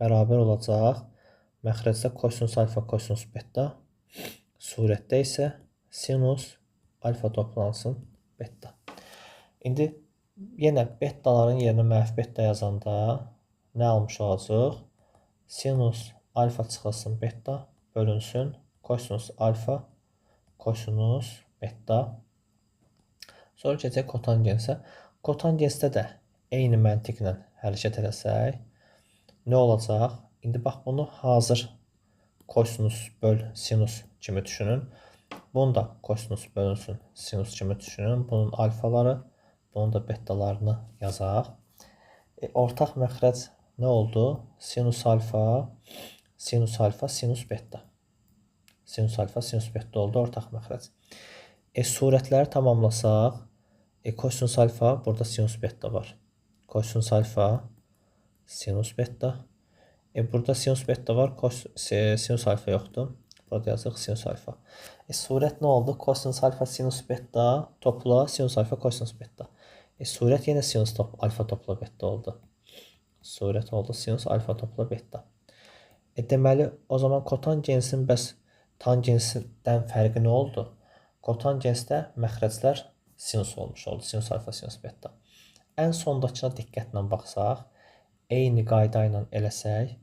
bərabər olacaq. Məxrəcdə kosinus alfa kosinus beta. Surətdə isə sinus alfa toplansın beta. İndi yenə betaların yerinə mənfi beta yazanda nə almış olacaq? Sinus alfa çıxılsın beta bölünsün kosinus alfa kosinus beta. Sonra keçək kotangensə. Kotangensdə də eyni məntiqlə hərəkət eləsək nə olacaq? İndi bax, bunu hazır kosinus böl sinus kimi düşünün. Bunu da kosinus bölünsün sinus kimi düşünün. Bunun alfaları, bunun da betalarını yazaq. Ortaq məxrəc nə oldu? Sinus alfa, sinus alfa, sinus beta. Sinus alfa, sinus beta oldu ortaq məxrəc. Surətləri tamamlasaq, kosinus alfa, burada sinus beta var. Kosinus alfa, sinus beta. Burada sinus beta var, sinus alfa yoxdur. Burada yazıq sinus alfa. Surət nə oldu? Kosinus alfa, sinus beta topla sinus alfa, kosinus beta. Surət yenə sinus alfa topla beta oldu. Surət oldu sinus alfa topla beta. Deməli, o zaman kotangensin bəs tangensindən fərqi nə oldu? Kotangensdə məxrəclər sinus olmuş oldu. Sinus alfa, sinus beta. Ən sondakına diqqətlə baxsaq, eyni qayda ilə eləsək,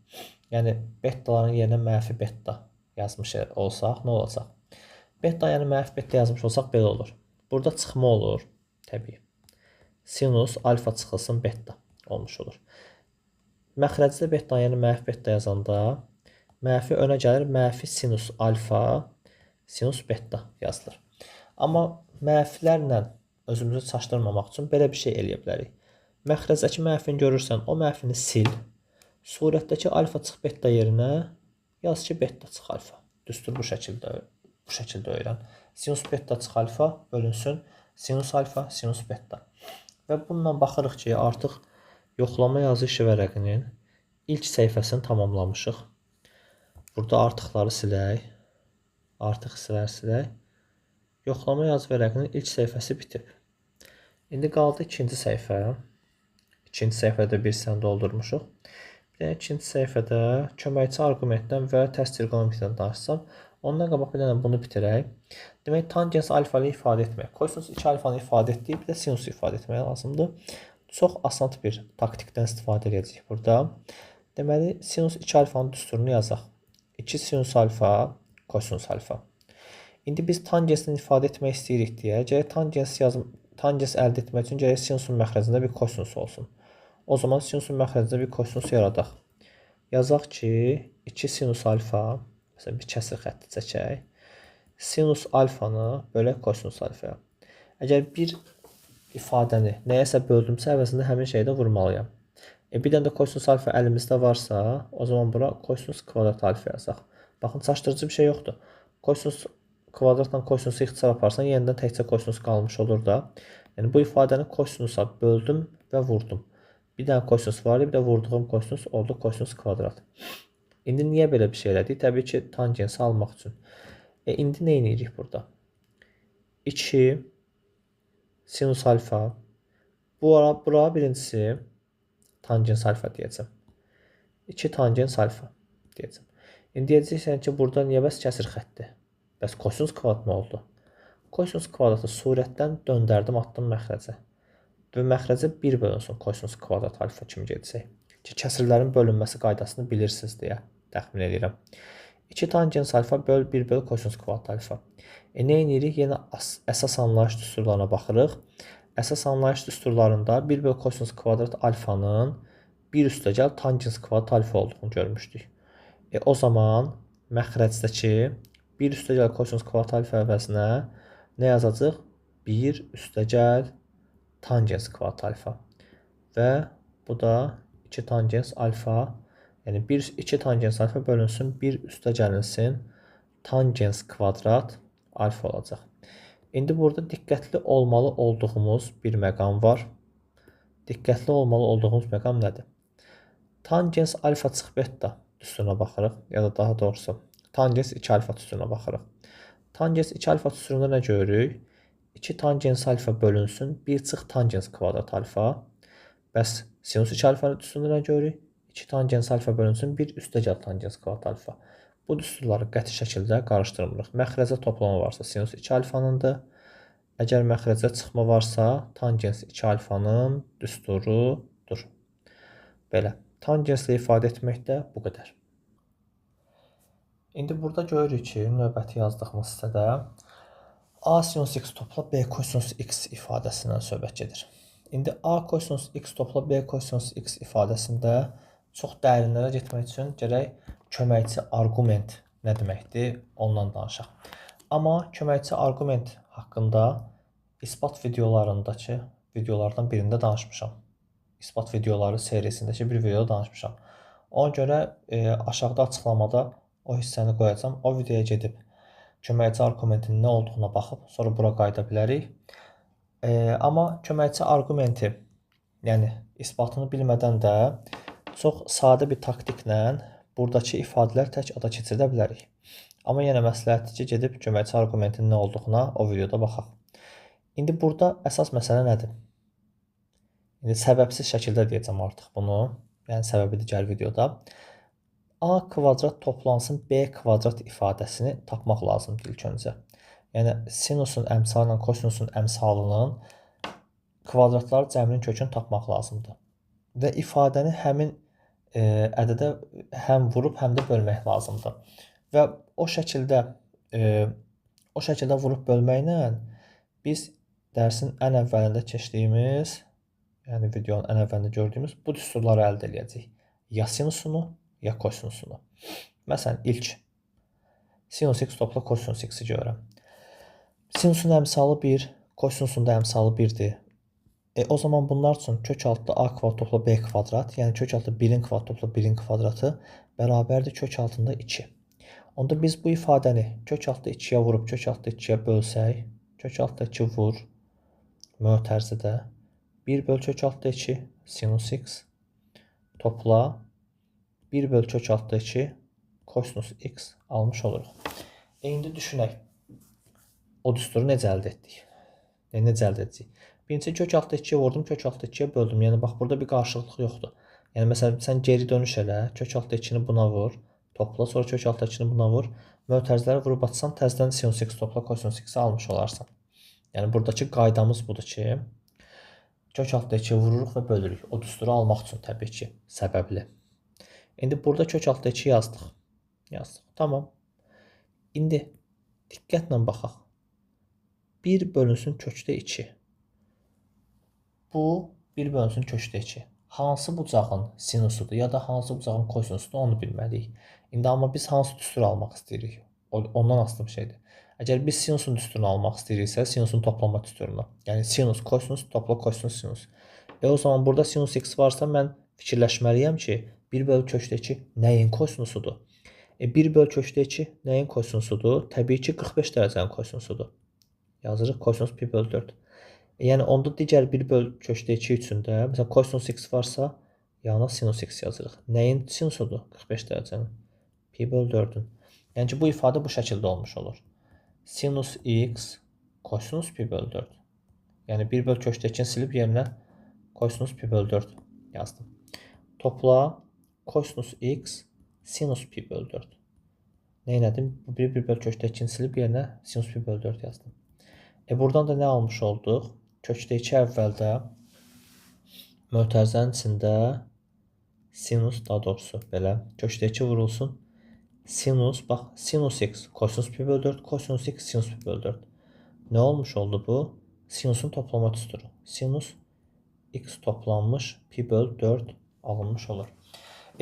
yəni betaların yerinə mənfi beta yazmış olsaq, nə olacaq? Beta, yəni mənfi beta yazmış olsaq, belə olur. Burada çıxma olur, təbii. Sinus alfa çıxılsın beta olmuş olur. Məxrəcdə beta, yəni mənfi beta yazanda, mənfi önə gəlir, mənfi sinus alfa, sinus beta yazılır. Amma mənfilərlə özümüzü çaşdırmamaq üçün belə bir şey eləyə bilərik. Məxrəcdəki mənfini görürsən, o mənfini sil. Surətdəki alfa çıx beta yerinə yaz ki, beta çıx alfa. Düstur bu şəkildə öyrən. Sinus beta çıx alfa bölünsün. Sinus alfa, sinus beta. Və bununla baxırıq ki, artıq yoxlama yazı işi vərəqinin ilk səhifəsini tamamlamışıq. Burada artıqları silək. Artıq hissələri silək. Yoxlama yazı vərəqinin ilk səhifəsi bitib. İndi qaldı ikinci səhifə. İkinci səhifədə bir hissəni doldurmuşuq. Bir dənə ikinci səhifədə köməkçi arqumentdən və tərs trigonometridən danışsam, ondan qabaq bir dənə bunu bitirək. Demək, tangens alfanı ifadə etmək. Kosinus 2 alfanı ifadə etdik, bir də sinusu ifadə etmək lazımdır. Çox asan bir taktikdən istifadə edəcəyik burada. Deməli, sinus 2 alfanın düsturunu yazaq. 2 sinus alfa, kosinus alfa. İndi biz tangensini ifadə etmək istəyirik deyə, gərək tangens əldə etmək üçün gərək sinusun məxrəcində bir kosinus olsun. O zaman sinusun məxrəcində bir kosinus yaradaq. Yazaq ki, 2 sinus alfa, məsələn, bir kəsir xətti çəkək. Sinus alfanı bölək kosinus alfaya. Əgər bir ifadəni nəyəsə böldümsə, əvəzində həmin şeyi də vurmalıyam. Bir dənə də kosinus alfa əlimizdə varsa, o zaman bura kosinus kvadrat alfa yazaq. Baxın, çaşdırıcı bir şey yoxdur. Kosinus kvadratla kosinusu ixtisar aparsan, yenidən təkcə kosinus qalmış olur da. Yəni, bu ifadəni kosinusa böldüm və vurdum. Bir dənə kosinus var, bir də vurduğum kosinus oldu kosinus kvadrat. İndi niyə belə bir şey elədik? Təbii ki, tangensi almaq üçün. İndi nə edirik burada? 2 sinus alfa. Bura birincisi tangens alfa deyəcəm. 2 tangens alfa deyəcəm. İndi deyəcəksən ki, burada niyə bəs kəsir xətti? Bəs kosinus kvadrat nə oldu? Kosinus kvadratı surətdən döndərdim, atdım məxrəcə. Və məxrəcə 1 bölünsün kosinus kvadrat alfa kimi gedəcək. Ki, kəsirlərin bölünməsi qaydasını bilirsiniz deyə təxmin edirəm. 2 tangens alfa böl 1 böl kosinus kvadrat alfa. Nə edirik? Yenə əsas anlayış düsturlarına baxırıq. Əsas anlayış düsturlarında 1 böl kosinus kvadrat alfanın 1 üstəgəl tangens kvadrat alfa olduğunu görmüşdük. O zaman məxrəcdəki 1 üstəgəl kosinus kvadrat alfa əvəzinə nə yazacaq? 1 üstəgəl tangens kvadrat alfa. Və bu da 2 tangens alfa, yəni 2 tangens alfa bölünsün, 1 üstəgəlinsin tangens kvadrat alfa olacaq. İndi burada diqqətli olmalı olduğumuz bir məqam var. Diqqətli olmalı olduğumuz məqam nədir? Tangens alfa çıx beta düsturuna baxırıq, ya da daha doğrusu tangens 2 alfa düsturuna baxırıq. Tangens 2 alfa düsturunda nə görürük? 2 tangens alfa bölünsün, 1 çıx tangens kvadrat alfa. Bəs sinus 2 alfa düsturunda nə görürük? 2 tangens alfa bölünsün, 1 üstəgəl tangens kvadrat alfa. Bu düsturları qəti şəkildə qarışdırmırıq. Məxrəcə toplama varsa sinus 2 alfanındır. Əgər məxrəcə çıxma varsa tangens 2 alfanın düsturudur. Belə. Tangenslə ifadə etmək də bu qədər. İndi burada görürük ki, növbəti yazdığımız hissədə A sinus x topla B kosinus x ifadəsindən söhbət gedir. İndi A kosinus x topla B kosinus x ifadəsində çox dərinlərə getmək üçün gərək köməkçi arqument nə deməkdir, ondan danışaq. Amma köməkçi arqument haqqında isbat videolarındakı videolardan birində danışmışam. İsbat videoları serisindəki bir videoda danışmışam. Ona görə aşağıda açıqlamada o hissəni qoyacağam. O videoya gedib köməkçi arqumentin nə olduğuna baxıb sonra bura qayıda bilərik. Amma köməkçi arqumenti, yəni isbatını bilmədən də çox sadə bir taktiklə buradakı ifadələr tək ada keçirdə bilərik. Amma yenə məsləhətdir ki, gedib köməkçi arqumentin nə olduğuna o videoda baxaq. İndi burada əsas məsələ nədir? İndi səbəbsiz şəkildə deyəcəm artıq bunu. Yəni səbəbidir gəl videoda. A kvadrat toplansın B kvadrat ifadəsini tapmaq lazımdır ilk öncə. Yəni sinusun əmsalı ilə kosinusun əmsalının kvadratları cəminin kökünü tapmaq lazımdır. Və ifadəni həmin ədədə həm vurub, həm də bölmək lazımdır. Və o şəkildə vurub bölməklə biz dərsin ən əvvəlində keçdiyimiz, yəni videonun ən əvvəlində gördüyümüz bu düsturları əldə eləyəcəyik. Ya sinusunu, ya kosinusunu. Məsələn, ilk sinus x topla kosinus x-i görürəm. Sinusun əmsalı 1, kosinusun da əmsalı 1-dir. O zaman bunlar üçün kök altında a kvadrat topla b kvadrat, yəni kök altında 1-in kvadrat topla 1-in kvadratı bərabərdir kök altında 2. Onda biz bu ifadəni kök altında 2-yə vurub kök altında 2-yə bölsək, kök altında 2 vur, mötərizədə 1 böl kök altında 2 sinus x topla 1 böl kök altında 2 kosinus x almış oluruq. İndi düşünək, o düsturu necə əldə etdik? Necə əldə edəcəyik? Birincisi kök altında 2-yə vurdum, kök altında 2-yə böldüm. Yəni bax, burada bir qarşılıqlıq yoxdur. Yəni məsələn, sən geri dönüş elə, kök altında 2-ni buna vur, topla, sonra kök altında 2-ni buna vur. Mötərizələri vurub atsan, təzədən sinus x topla kosinus x-i almış olarsan. Yəni buradakı qaydamız budur ki, kök altında 2-yə vururuq və bölürük. O düsturu almaq üçün təbii ki, səbəbli. İndi burada kök altında 2 yazdıq. Tamam. İndi diqqətlə baxaq. 1 bölünsün kökdə 2. Bu 1 bölünsün kökdə 2. Hansı bucağın sinusudur ya da hansı bucağın kosinusudur onu bilməliyik. İndi amma biz hansı düsturu almaq istəyirik? Ondan asılı bir şeydir. Əgər biz sinusun düsturunu almaq istəyiriksə, sinusun toplama düsturunu. Yəni sinus, kosinus, topla kosinus, sinus. O zaman burada sinus x varsa mən fikirləşməliyəm ki, 1 bölü kökdə 2 nəyin kosinusudur? 1 bölü kökdə 2 nəyin kosinusudur? Təbii ki, 45 dərəcənin kosinusudur. Yazırıq kosinus pi bölü 4. Yəni onda digər 1 bölü kökdə 2 üçün də, məsələn, kosinus x varsa, yanına sinus x yazırıq. Nəyin sinusudur? 45 dərəcənin. Pi bölü 4-ün. Yəni ki, bu ifadə bu şəkildə olmuş olur. Sinus x kosinus pi bölü 4. Yəni 1 bölü kökdə 2-ni silib yerinə kosinus pi bölü 4 yazdım. Topla kosinus x sinus pi bölü 4. Nə elədim? Bu 1 bölü kökdə 2-ni silib yerinə sinus pi bölü 4 yazdım. Buradan da nə almış olduq? Kökdə 2 əvvəldə mötərizənin içində sinus, daha doğrusu belə, kökdə 2 vurulsun. Sinus, bax, sinus x, kosinus pi bölü 4, kosinus x, sinus pi bölü 4. Nə olmuş oldu bu? Sinusun toplama düsturu. Sinus x toplanmış pi bölü 4 alınmış olur.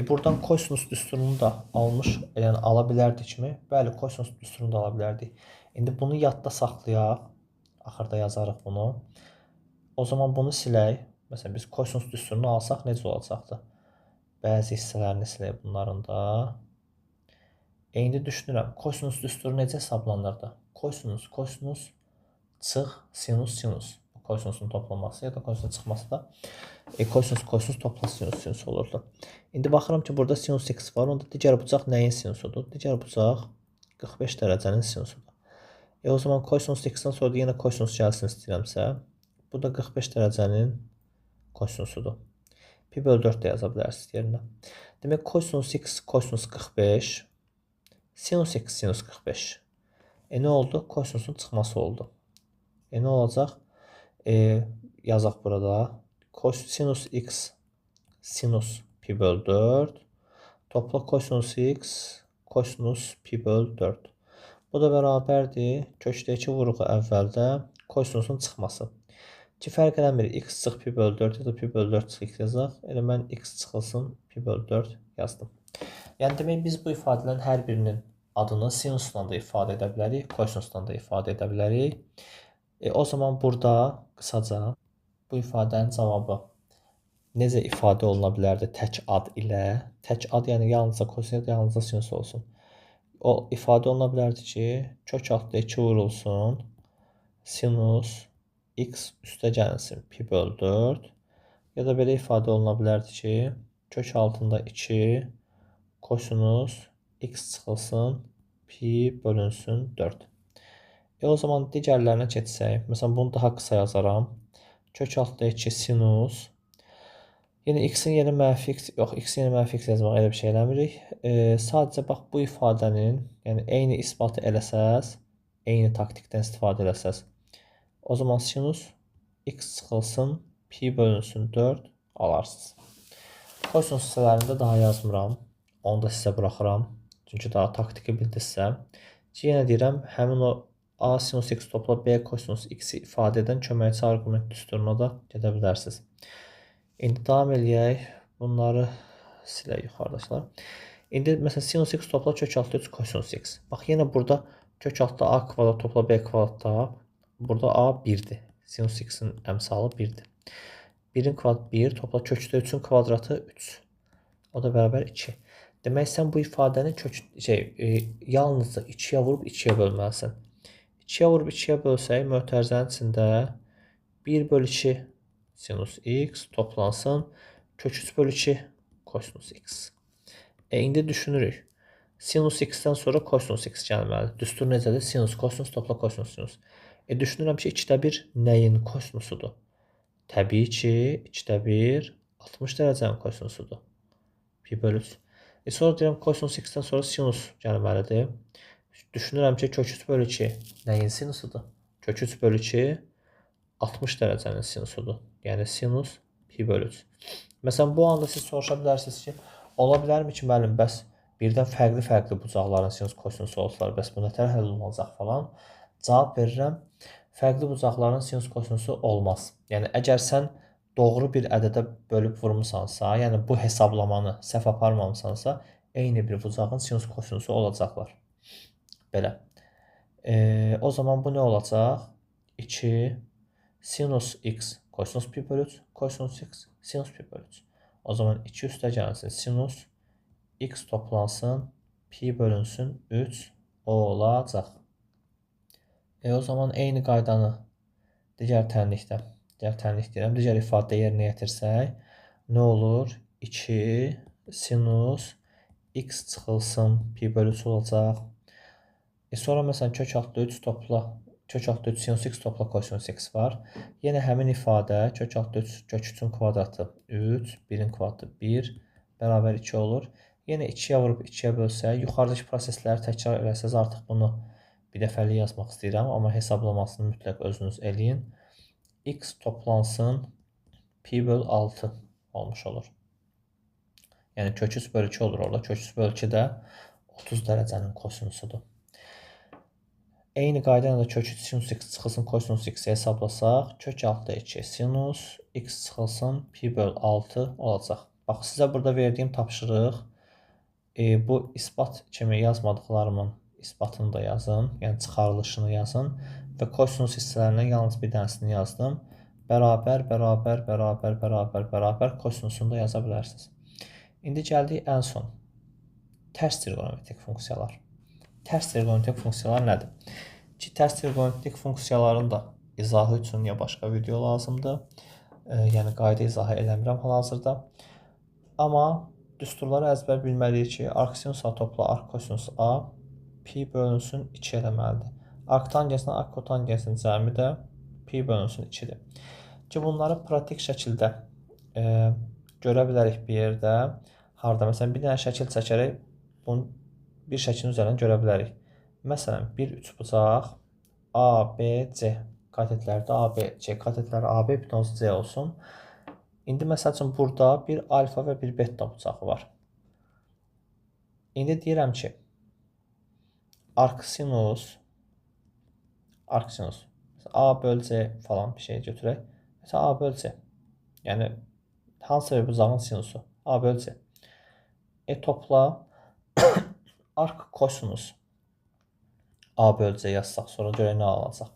Buradan kosinus düsturunu da almış, yəni ala bilərdikmi? Bəli, kosinus düsturunu da ala bilərdik. İndi bunu yadda saxlayaq. Axırda yazarıq bunu. O zaman bunu silək. Məsələn, biz kosinus düsturunu alsaq necə olacaqdı? Bəzi hissələrini silək bunların da. İndi düşünürəm, kosinus düsturu necə hesablanırdı? Kosinus, kosinus, çıx, sinus, sinus. Kosinusun toplaması ya da kosinusun çıxması da kosinus, kosinus, topla sinus, sinus olurdu. İndi baxıram ki, burada sinus x var. Onda digər bucaq nəyin sinusudur? Digər bucaq 45 dərəcənin sinusudur. O zaman kosinus x-dən sonra da yenə kosinus gəlsin istəyirəmsə, bu da 45 dərəcənin kosinusudur. Pi bölü 4 də yaza bilərsiniz yerinə. Demək, kosinus x, kosinus 45, sinus x, sinus 45. Nə oldu? Kosinusun çıxması oldu. Nə olacaq? Yazaq burada. Sinus x, sinus pi bölü 4, topla kosinus x, kosinus pi bölü 4. Bu da bərabərdir. Kökdə 2 vuruğu əvvəldə kosinusun çıxması. Ki, fərq eləmir. X çıx pi bölü 4 ya da pi bölü 4 çıx x yazaq. Elə mən x çıxılsın pi bölü 4 yazdım. Yəni, demək, biz bu ifadələrin hər birinin adını sinusla da ifadə edə bilərik, kosinusla da ifadə edə bilərik. O zaman burada qısaca bu ifadənin cavabı necə ifadə oluna bilərdi tək ad ilə? Tək ad, yəni yalnızca kosinus, yalnızca sinus olsun. O ifadə oluna bilərdi ki, kök altda 2 vurulsun, sinus x üstə gəlinsin pi bölü 4. Ya da belə ifadə oluna bilərdi ki, kök altında 2 kosinus x çıxılsın pi bölünsün 4. O zaman digərlərinə keçsək, məsələn, bunu daha qısa yazaram. Kök altda 2 sinus. Yenə x-in yerinə mənfi x, yox, x-in yerinə mənfi x yazmaq elə bir şey eləmirik. Sadəcə bax bu ifadənin, yəni eyni isbatı eləsəz, eyni taktikdən istifadə eləsəz, o zaman sinus x çıxılsın pi bölünsün 4 alarsınız. Kosinus hissələrini də daha yazmıram. Onu da sizə buraxıram. Çünki daha taktiki bildinizsə. Yenə deyirəm, həmin o A sinus x topla B kosinus x-i ifadə edən köməkçi arqument düsturuna da gedə bilərsiniz. İndi davam eləyək. Bunları silək yuxarıdakılar. İndi məsələn sinus x topla kök altda 3 kosinus x. Bax yenə burada kök altda A kvadrat topla B kvadrat tap. Burada A 1-dir. Sinus x-in əmsalı 1-dir. 1-in kvadratı 1 topla kökdə 3-ün kvadratı 3. O da bərabər 2. Demək sən bu ifadəni yalnızca 2-yə vurub 2-yə bölməlisən. 2-yə vurub 2-yə bölsək, mötərizənin içində 1 bölü 2 sinus x toplansın, kök 3 bölü 2 kosinus x. İndi düşünürük. Sinus x-dən sonra kosinus x gəlməlidir. Düstur necədir? Sinus, kosinus, topla kosinus, sinus. Düşünürəm ki, 2-də 1 nəyin kosinusudur? Təbii ki, 2-də 1 60 dərəcənin kosinusudur. Pi bölü 3. Sonra deyirəm, kosinus x-dən sonra sinus gəlməlidir. Düşünürəm ki, kök 3 bölü 2 nəyin sinusudur? Kök 3 bölü 2 60 dərəcənin sinusudur. Yəni sinus pi bölü 3. Məsələn, bu anda siz soruşa bilərsiniz ki, ola bilərmi ki, müəllim, bəs birdən fərqli-fərqli bucaqların sinus kosinusu olsalar, bəs bu nətər həll olunacaq falan? Cavab verirəm, fərqli bucaqların sinus kosinusu olmaz. Yəni, əgər sən doğru bir ədədə bölüb vurmusansa, yəni bu hesablamanı səhv aparmamısansa, eyni bir bucağın sinus kosinusu olacaqlar. Belə. O zaman bu nə olacaq? 2 sinus x kosinus pi bölü 3, kosinus x sinus pi bölü 3. O zaman 2 üstə gəlsin sinus x toplansın, pi bölünsün 3 olacaq. O zaman eyni qaydanı digər tənlikdə, digər ifadə yerinə yetirsək, nə olur? 2 sinus x çıxılsın, pi bölü 3 olacaq. Sonra məsələn kök altda 3 topla, kök altda 3 sinus x topla kosinus x var. Yenə həmin ifadə kök altda 3 kök 3-ün kvadratı 3, 1-in kvadratı 1 bərabər 2 olur. Yenə 2-yə vurub 2-yə bölsək, yuxarıdakı prosesləri təkrar eləsəz artıq bunu bir dəfəlik yazmaq istəyirəm, amma hesablamasını mütləq özünüz eləyin. X toplansın, pi böl 6 olmuş olur. Yəni kök 3 bölü 2 olur orada. Kök 3 bölü 2 də 30 dərəcənin kosinusudur. Eyni qayda ilə də kök 3 sinus x çıxılsın kosinus x-i hesablasaq, kök altda 2 sinus x çıxılsın pi böl 6 olacaq. Bax, sizə burada verdiyim tapşırıq bu isbat kimi yazmadıqlarımın isbatını da yazın, yəni çıxarılışını yazın və kosinus hissələrindən yalnız bir dənəsini yazdım. Bərabər, bərabər, bərabər, bərabər, bərabər kosinusunu da yaza bilərsiniz. İndi gəldik ən son. Tərs triqonometrik funksiyalar. Tərs triqonometrik funksiyalar nədir? Ki, tərs triqonometrik funksiyaların da izahı üçün ya başqa video lazımdır. Yəni, qayda izahı eləmirəm hal-hazırda. Amma düsturları əzbər bilməliyik ki, arcsinus A topla arckosinus A pi bölünsün 2 eləməlidir. Arctangenslə arckotangensin cəmi də pi bölünsün 2-dir. Ki, bunları pratik şəkildə görə bilərik bir yerdə. Harada? Məsələn, bir dənə şəkil çəkərək bunu bir şəklin üzərindən görə bilərik. Məsələn, bir üçbucaq A, B, C katetlərdə A, B, C katetləri A, B, hipotenuz C olsun. İndi məsəl üçün burada bir alfa və bir beta bucağı var. İndi deyirəm ki, arcsinus A böl C falan bir şey götürək. Məsələn, A böl C. Yəni, hansısa bir bucağın sinusu. A böl C. Topla arc kosinus A böl C yazsaq, sonra görək nə alacaq.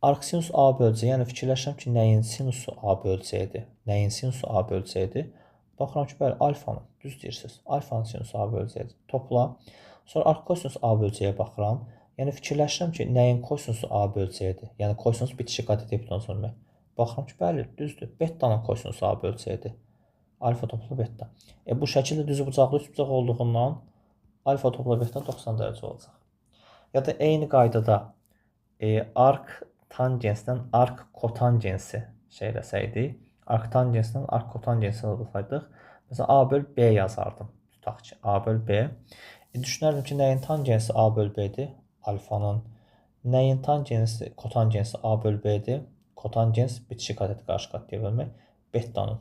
Arcsinus A böl C, yəni fikirləşirəm ki, nəyin sinusu A böl C-dir? Nəyin sinusu A böl C-dir? Baxıram ki, bəli, alfanın, düz deyirsiniz. Alfanın sinusu A böl C-dir. Topla. Sonra arc kosinus A böl C-yə baxıram. Yəni fikirləşirəm ki, nəyin kosinusu A böl C-dir? Yəni kosinus bitişik katet hipotenuz bölmək. Baxıram ki, bəli, düzdür. Betanın kosinusu A böl C-dir. Alfa topla beta. Bu şəkildə düzbucaqlı üçbucaq olduğundan alfa topla beta 90 dərəcə olacaq. Ya da eyni qaydada arc tangensdən arc kotangensi şey eləsəydik, arc tangensdən arc kotangensi alsaydıq, məsələn, A böl B yazardım. Tutaq ki, A böl B. Düşünərdim ki, nəyin tangensi A böl B-dir? Alfanın. Nəyin tangensi, kotangensi A böl B-dir? Kotangens bitişik katet qarşı kat deyə bölmək. Betanın.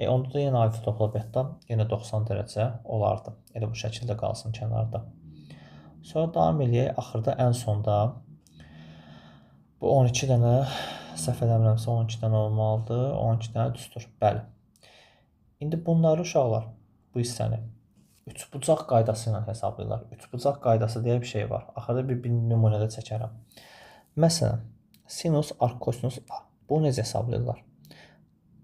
Onda da yenə alfa topla beta yenə 90 dərəcə olardı. Elə bu şəkildə qalsın kənarda. Sonra davam eləyək. Axırda ən sonda bu 12 dənə, səhv eləmirəmsə 12 dənə olmalıdır. 12 dənə düstur. Bəli. İndi bunları uşaqlar, bu hissəni üçbucaq qaydası ilə hesablayırlar. Üçbucaq qaydası deyə bir şey var. Axırda bir nümunədə çəkərəm. Məsələn, sinus arckosinus A. Bunu necə hesablayırlar?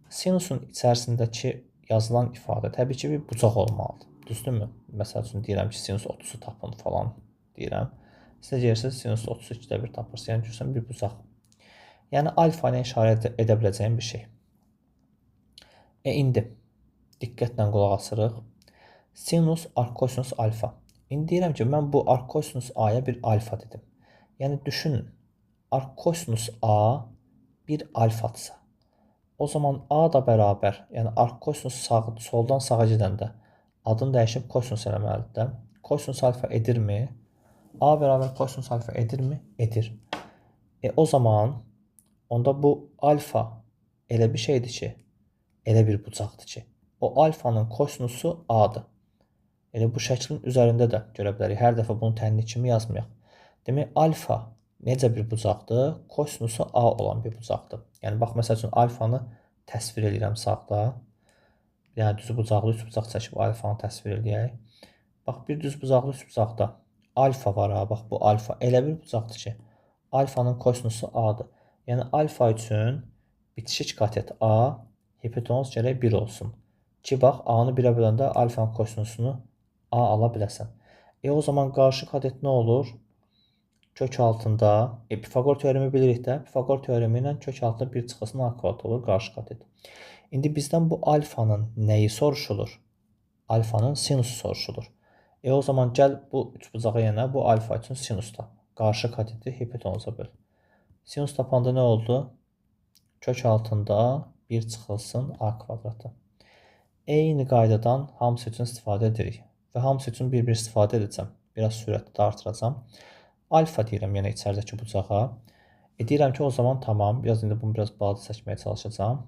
Sinusun içərisindəki yazılan ifadə təbii ki, bir bucaq olmalıdır. Düzdürmü? Məsəl üçün deyirəm ki, sinus 30-u tapın falan deyirəm. Siz deyirsiniz, sinus 32-də bir tapırsınız. Yəni, görürsən, bir bucaq. Yəni, alfa ilə işarə edə biləcəyim bir şey. İndi diqqətlə qulaq asırıq. Sinus arckosinus alfa. İndi deyirəm ki, mən bu arckosinus A-ya bir alfa dedim. Yəni, düşünün, arckosinus A bir alfadırsa, o zaman A da bərabər, yəni arckosinus soldan sağa gedəndə adını dəyişib kosinus eləməlidir də. Kosinus alfa edirmi? A bərabər kosinus alfa edirmi? Edir. O zaman onda bu alfa elə bir şeydir ki, elə bir bucaqdır ki, o alfanın kosinusu A-dır. Elə bu şəklin üzərində də görə bilərik. Hər dəfə bunu tənlik kimi yazmayaq. Demək, alfa necə bir bucaqdır? Kosinusu A olan bir bucaqdır. Yəni, bax, məsəl üçün, alfanı təsvir eləyirəm sağda. Yəni, düzbucaqlı üçbucaq çəkib alfanı təsvir eləyək. Bax, bir düzbucaqlı üçbucaqda alfa var ha. Bax, bu alfa elə bir bucaqdır ki, alfanın kosinusu A-dır. Yəni, alfa üçün bitişik katet A, hipotenuz gərək 1 olsun. Ki, bax, A-nı 1-ə böləndə alfanın kosinusunu A ala biləsən. O zaman qarşı katet nə olur? Kök altında, Pifaqor teoremi bilirik də, Pifaqor teoremi ilə kök altında 1 çıxılsın A kvadrat olur qarşı katet. İndi bizdən bu alfanın nəyi soruşulur? Alfanın sinusu soruşulur. O zaman gəl bu üçbucağa yenə bu alfa üçün sinus tap. Qarşı kateti hipotenuza böl. Sinus tapanda nə oldu? Kök altında 1 çıxılsın A kvadratı. Eyni qaydadan hamısı üçün istifadə edirik. Və hamısı üçün bir-bir istifadə edəcəm. Biraz sürətli də artıracam. Alfa deyirəm yenə içəridəki bucağa. Deyirəm ki, o zaman tamam. Biraz indi bunu biraz balaca çəkməyə çalışacağam.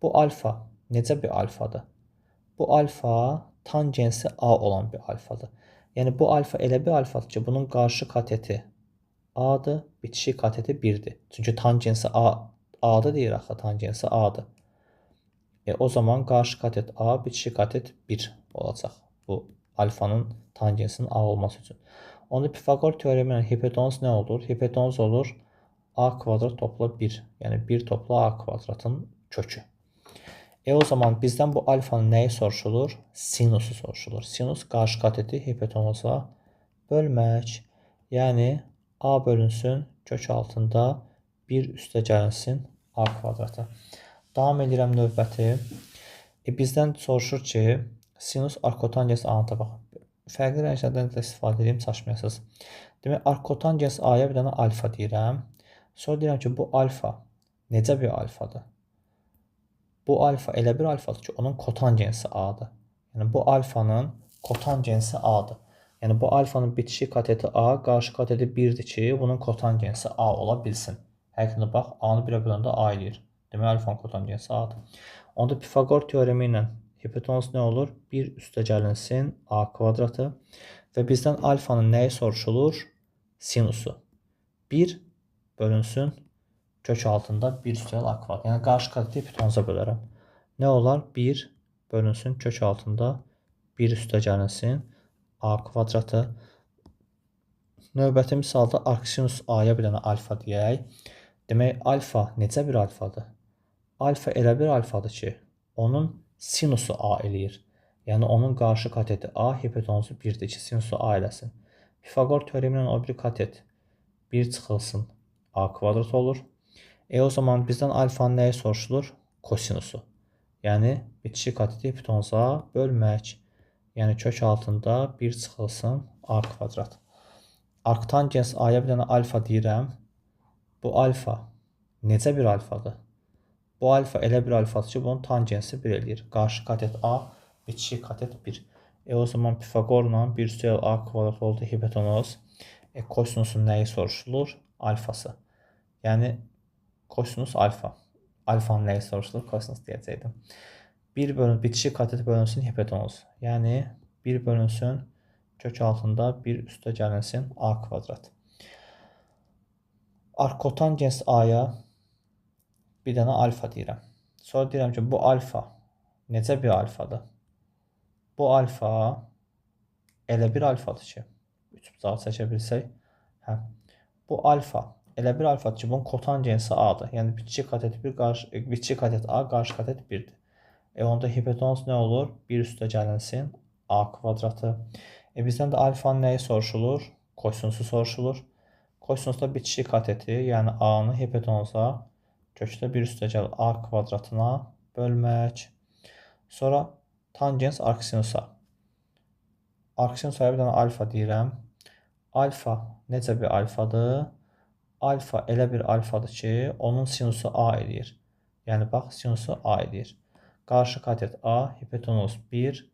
Bu alfa necə bir alfadır? Bu alfa tangensi A olan bir alfadır. Yəni bu alfa elə bir alfadır ki, bunun qarşı kateti A-dır, bitişik kateti 1-dir. Çünki tangensi A-dır deyir axı, tangensi A-dır. O zaman qarşı katet A, bitişik katet 1 olacaq. Bu alfanın tangensinin A olması üçün. Onda Pifaqor teoremi ilə hipotenuz nə olur? Hipotenuz olur A kvadrat topla 1. Yəni 1 topla A kvadratın kökü. O zaman bizdən bu alfanın nəyi soruşulur? Sinusu soruşulur. Sinus qarşı kateti hipotenuza bölmək. Yəni A bölünsün kök altında 1 üstə gəlinsin A kvadratı. Davam edirəm növbəti. Bizdən soruşur ki, sinus arkotangens A-nı tapaq. Fərqli rənglərdən də istifadə edeyim, çaşmayasınız. Demək, arkotangens A-ya bir dənə alfa deyirəm. Sonra deyirəm ki, bu alfa necə bir alfadır? Bu alfa elə bir alfadır ki, onun kotangensi A-dır. Yəni, bu alfanın kotangensi A-dır. Yəni, bu alfanın bitişik kateti A, qarşı kateti 1-dir ki, bunun kotangensi A ola bilsin. Həqiqətən bax, A-nı 1-ə böləndə A eləyir. Demək, alfanın kotangensi A-dır. Onda Pifaqor teoremi ilə hipotenuz nə olur? 1 üstə gəlinsin A kvadratı. Və bizdən alfanın nəyi soruşulur? Sinusu. 1 bölünsün kök altında 1 üstəgəl A kvadrat. Yəni, qarşı kateti hipotenuza bölərəm. Nə olar? 1 bölünsün kök altında 1 üstə gəlinsin A kvadratı. Növbəti misalda arcsinus A-ya bir dənə alfa deyək. Demək, alfa necə bir alfadır? Alfa elə bir alfadır ki, onun sinusu A eləyir. Yəni, onun qarşı kateti A, hipotenuzu 1-dir ki, sinusu A eləsin. Pifaqor teoremi ilə o bir katet 1 çıxılsın A kvadrat olur. O zaman bizdən alfanın nəyi soruşulur? Kosinusu. Yəni, bitişik kateti hipotenuza bölmək. Yəni, kök altında 1 çıxılsın A kvadrat. Arctangens A-ya bir dənə alfa deyirəm. Bu alfa necə bir alfadır? Bu alfa elə bir alfadır ki, bunun tangensi 1 eləyir. Qarşı katet A, bitişik katet 1. O zaman Pifaqorla 1 üstəgəl A kvadrat oldu hipotenuz. Kosinusun nəyi soruşulur? Alfası. Yəni, kosinus alfa. Alfanın nəyi soruşulur? Kosinus deyəcəkdim. 1 bölün, bitişik katet bölünsün hipotenuz. Yəni, 1 bölünsün kök altında 1 üstə gəlinsin A kvadrat. Arkotangens A-ya bir dənə alfa deyirəm. Sonra deyirəm ki, bu alfa necə bir alfadır? Bu alfa elə bir alfadır ki, 3 bucağı çəkə bilsək. Hə. Bu alfa elə bir alfadır ki, bunun kotangensi A-dır. Yəni, bitişik katet 1, qarşı, bitişik katet A, qarşı katet 1-dir. Onda hipotenuz nə olur? 1 üstə gəlinsin A kvadratı. Bizdən də alfanın nəyi soruşulur? Kosinusu soruşulur. Kosinusda bitişik kateti, yəni A-nı hipotenuza kökdə 1 üstəgəl A kvadratına bölmək. Sonra tangens arcsinusa. Arcsinusa bir dənə alfa deyirəm. Alfa necə bir alfadır? Alfa elə bir alfadır ki, onun sinusu A eləyir. Yəni, bax, sinusu A eləyir. Qarşı katet A, hipotenuz 1,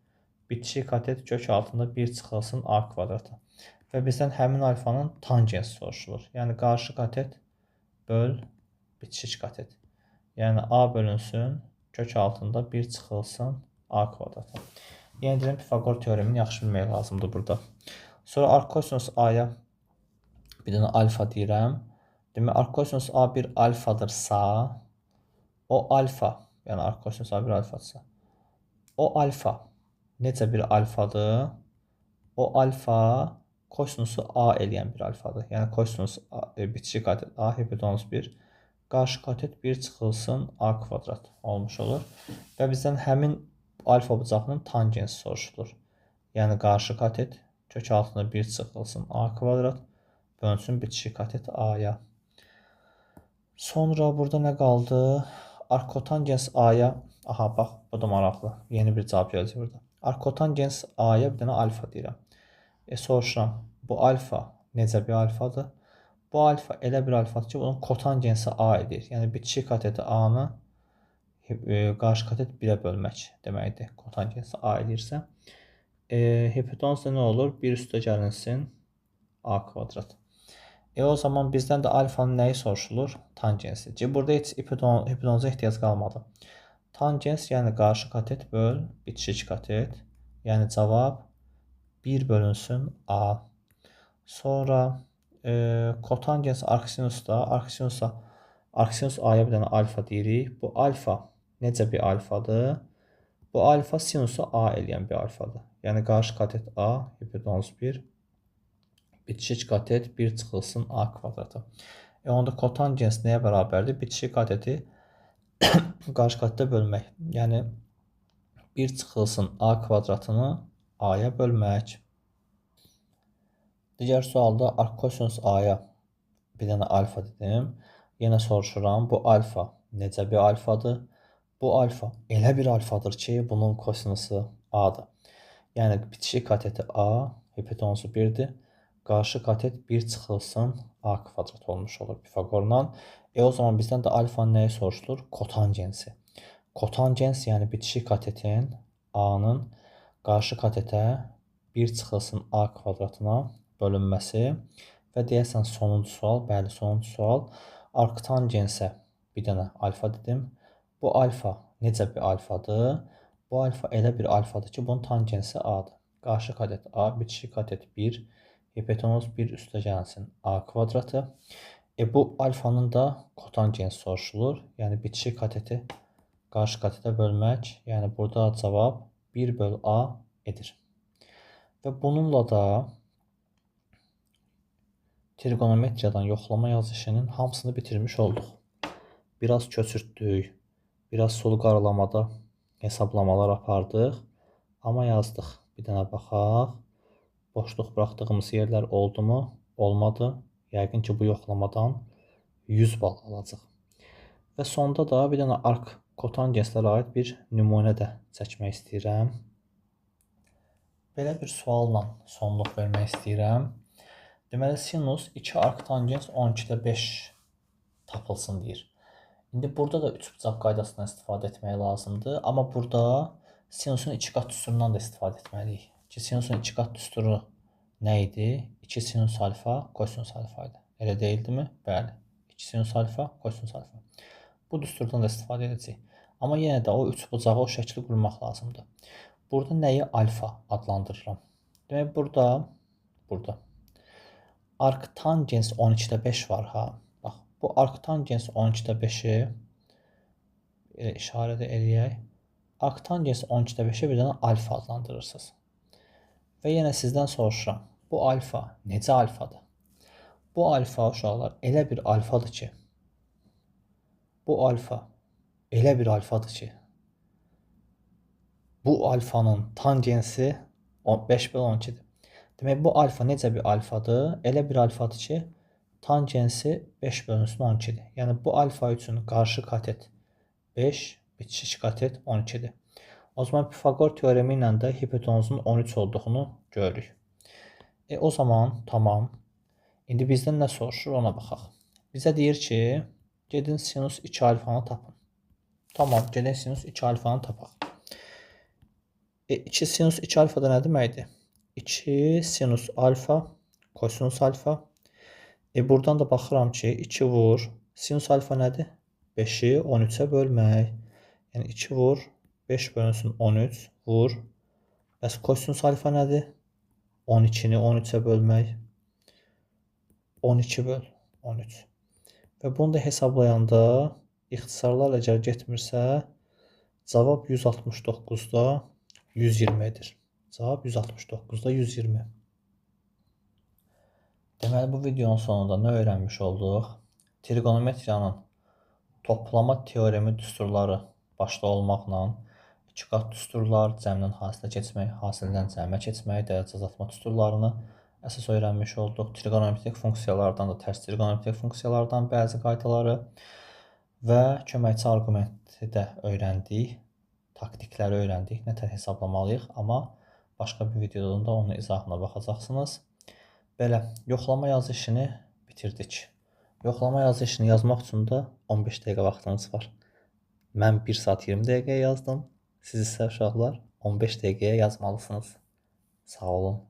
bitişik katet kök altında 1 çıxılsın A kvadratı. Və bizdən həmin alfanın tangensi soruşulur. Yəni, qarşı katet böl bitişik katet. Yəni, A bölünsün, kök altında 1 çıxılsın A kvadratı. Yenə deyirəm, Pifaqor teoremini yaxşı bilmək lazımdır burada. Sonra arckosinus A-ya bir dənə alfa deyirəm. Demək, arckosinus A bir alfadırsa, o alfa, yəni arckosinus A bir alfadırsa, o alfa necə bir alfadır? O alfa kosinusu A eləyən bir alfadır. Yəni, kosinus bitişik katet A, hipotenuz 1, qarşı katet 1 çıxılsın A kvadrat olmuş olur. Və bizdən həmin alfa bucağının tangensi soruşulur. Yəni, qarşı katet kök altında 1 çıxılsın A kvadrat bölünsün bitişik katet A-ya. Sonra burada nə qaldı? Arckotangens A-ya, aha bax, bu da maraqlı. Yeni bir cavab gələcək burada. Arckotangens A-ya bir dənə alfa deyirəm. Soruşuram, bu alfa necə bir alfadır? Bu alfa elə bir alfadır ki, bunun kotangensi A edir. Yəni, bitişik kateti A-nı qarşı katet 1-ə bölmək deməkdir. Kotangensi A edirsə. Hipotenuzda nə olur? 1 üstə gəlinsin A kvadrat. O zaman bizdən də alfanın nəyi soruşulur? Tangensi. Burada heç hipotenuza ehtiyac qalmadı. Tangens, yəni qarşı katet böl bitişik katet. Yəni, cavab 1 bölünsün A. Sonra kotangens arcsinusda, arcsinus A-ya bir dənə alfa deyirik. Bu alfa necə bir alfadır? Bu alfa sinusu A eləyən bir alfadır. Yəni qarşı katet A, hipotenuz 1, bitişik katet 1 çıxılsın A kvadratı. Onda kotangens nəyə bərabərdir? Bitişik kateti qarşı katetə bölmək. Yəni 1 çıxılsın A kvadratını A-ya bölmək. Digər sualda arckosinus A-ya bir dənə alfa dedim. Yenə soruşuram, bu alfa necə bir alfadır? Bu alfa elə bir alfadır ki, bunun kosinusu A-dır. Yəni bitişik kateti A, hipotenusu 1-dir. Qarşı katet 1 çıxılsın A kvadrat olmuş olur Pifaqorla. O zaman bizdən də alfanın nəyi soruşulur? Kotangensi. Kotangens, yəni bitişik katetin A-nın qarşı katetə 1 çıxılsın A kvadratına bölünməsi. Və deyəsən sonuncu sual, bəli sonuncu sual. Arctangensə bir dənə alfa dedim. Bu alfa necə bir alfadır? Bu alfa elə bir alfadır ki, bunun tangensi A-dır. Qarşı katet A, bitişik katet 1, hipotenuz 1 üstə gəlsin A kvadratı. Bu alfanın da kotangens soruşulur. Yəni bitişik kateti qarşı katetə bölmək. Yəni burada cavab 1 böl A edir. Və bununla da trigonometriyadan yoxlama yazı işinin hamısını bitirmiş olduq. Biraz köçürtdük, biraz sulu qaralamada hesablamalar apardıq, amma yazdıq. Bir dənə baxaq. Boşluq buraxdığımız yerlər oldu mu? Olmadı. Yəqin ki, bu yoxlamadan 100 bal alacaq. Və sonda da bir dənə arc kotangenslərə aid bir nümunə də çəkmək istəyirəm. Belə bir sualla sonluq vermək istəyirəm. Deməli, sinus 2 arctangens 12-də 5 tapılsın deyir. İndi burada da üçbucaq qaydasından istifadə etmək lazımdır. Amma burada sinusun 2 qat düsturundan da istifadə etməliyik. Ki, sinusun 2 qat düsturu nə idi? 2 sinus alfa, kosinus alfa idi. Elə deyildimi? Bəli. 2 sinus alfa, kosinus alfa. Bu düsturdan da istifadə edəcəyik. Amma yenə də o üçbucağı o şəkli qurmaq lazımdır. Burada nəyi alfa adlandırıram? Demək, burada arctangens 12-də 5 var ha. Bax, bu arctangens 12-də 5-i elə işarə də eləyək. Arctangens 12-də 5-i bir dənə alfa adlandırırsınız. Və yenə sizdən soruşuram. Bu alfa necə alfadır? Bu alfa uşaqlar elə bir alfadır ki, bu alfa elə bir alfadır ki, bu alfanın tangensi 5 böl 12-dir. Demək, bu alfa necə bir alfadır? Elə bir alfadır ki, tangensi 5 bölünsün 12-dir. Yəni, bu alfa üçün qarşı katet 5, bitişik katet 12-dir. O zaman Pifaqor teoremi ilə də hipotenuzun 13 olduğunu görürük. O zaman, tamam. İndi bizdən nə soruşur ona baxaq. Bizə deyir ki, gedin sinus 2 alfanı tapın. Tamam, gedin sinus 2 alfanı tapaq. 2 sinus 2 alfa da nə deməkdir? 2 sinus alfa, kosinus alfa. Buradan da baxıram ki, 2 vur. Sinus alfa nədir? 5-i 13-ə bölmək. Yəni 2 vur, 5 bölünsün 13 vur. Bəs kosinus alfa nədir? 12-ni 13-ə bölmək. 12 böl 13. Və bunu da hesablayanda ixtisarlar əgər getmirsə, cavab 169-da 120 edir. Cavab 169-da 120. Deməli, bu videonun sonunda nə öyrənmiş olduq? Trigonometriyanın toplama teoremi düsturları başda olmaqla iki qat düsturlar, cəmdən hasilə keçmək, hasildən cəmə keçmək, dərəcə azaltma düsturlarını əsas öyrənmiş olduq. Trigonometrik funksiyalardan da tərs trigonometrik funksiyalardan bəzi qaydaları və köməkçi arqumenti də öyrəndik. Taktikləri öyrəndik, nə tər hesablamalıyıq, amma başqa bir videoda da onun izahına baxacaqsınız. Belə, yoxlama yazı işini bitirdik. Yoxlama yazı işini yazmaq üçün də 15 dəqiqə vaxtınız var. Mən 1 saat 20 dəqiqəyə yazdım. Siz isə uşaqlar 15 dəqiqəyə yazmalısınız. Sağ olun.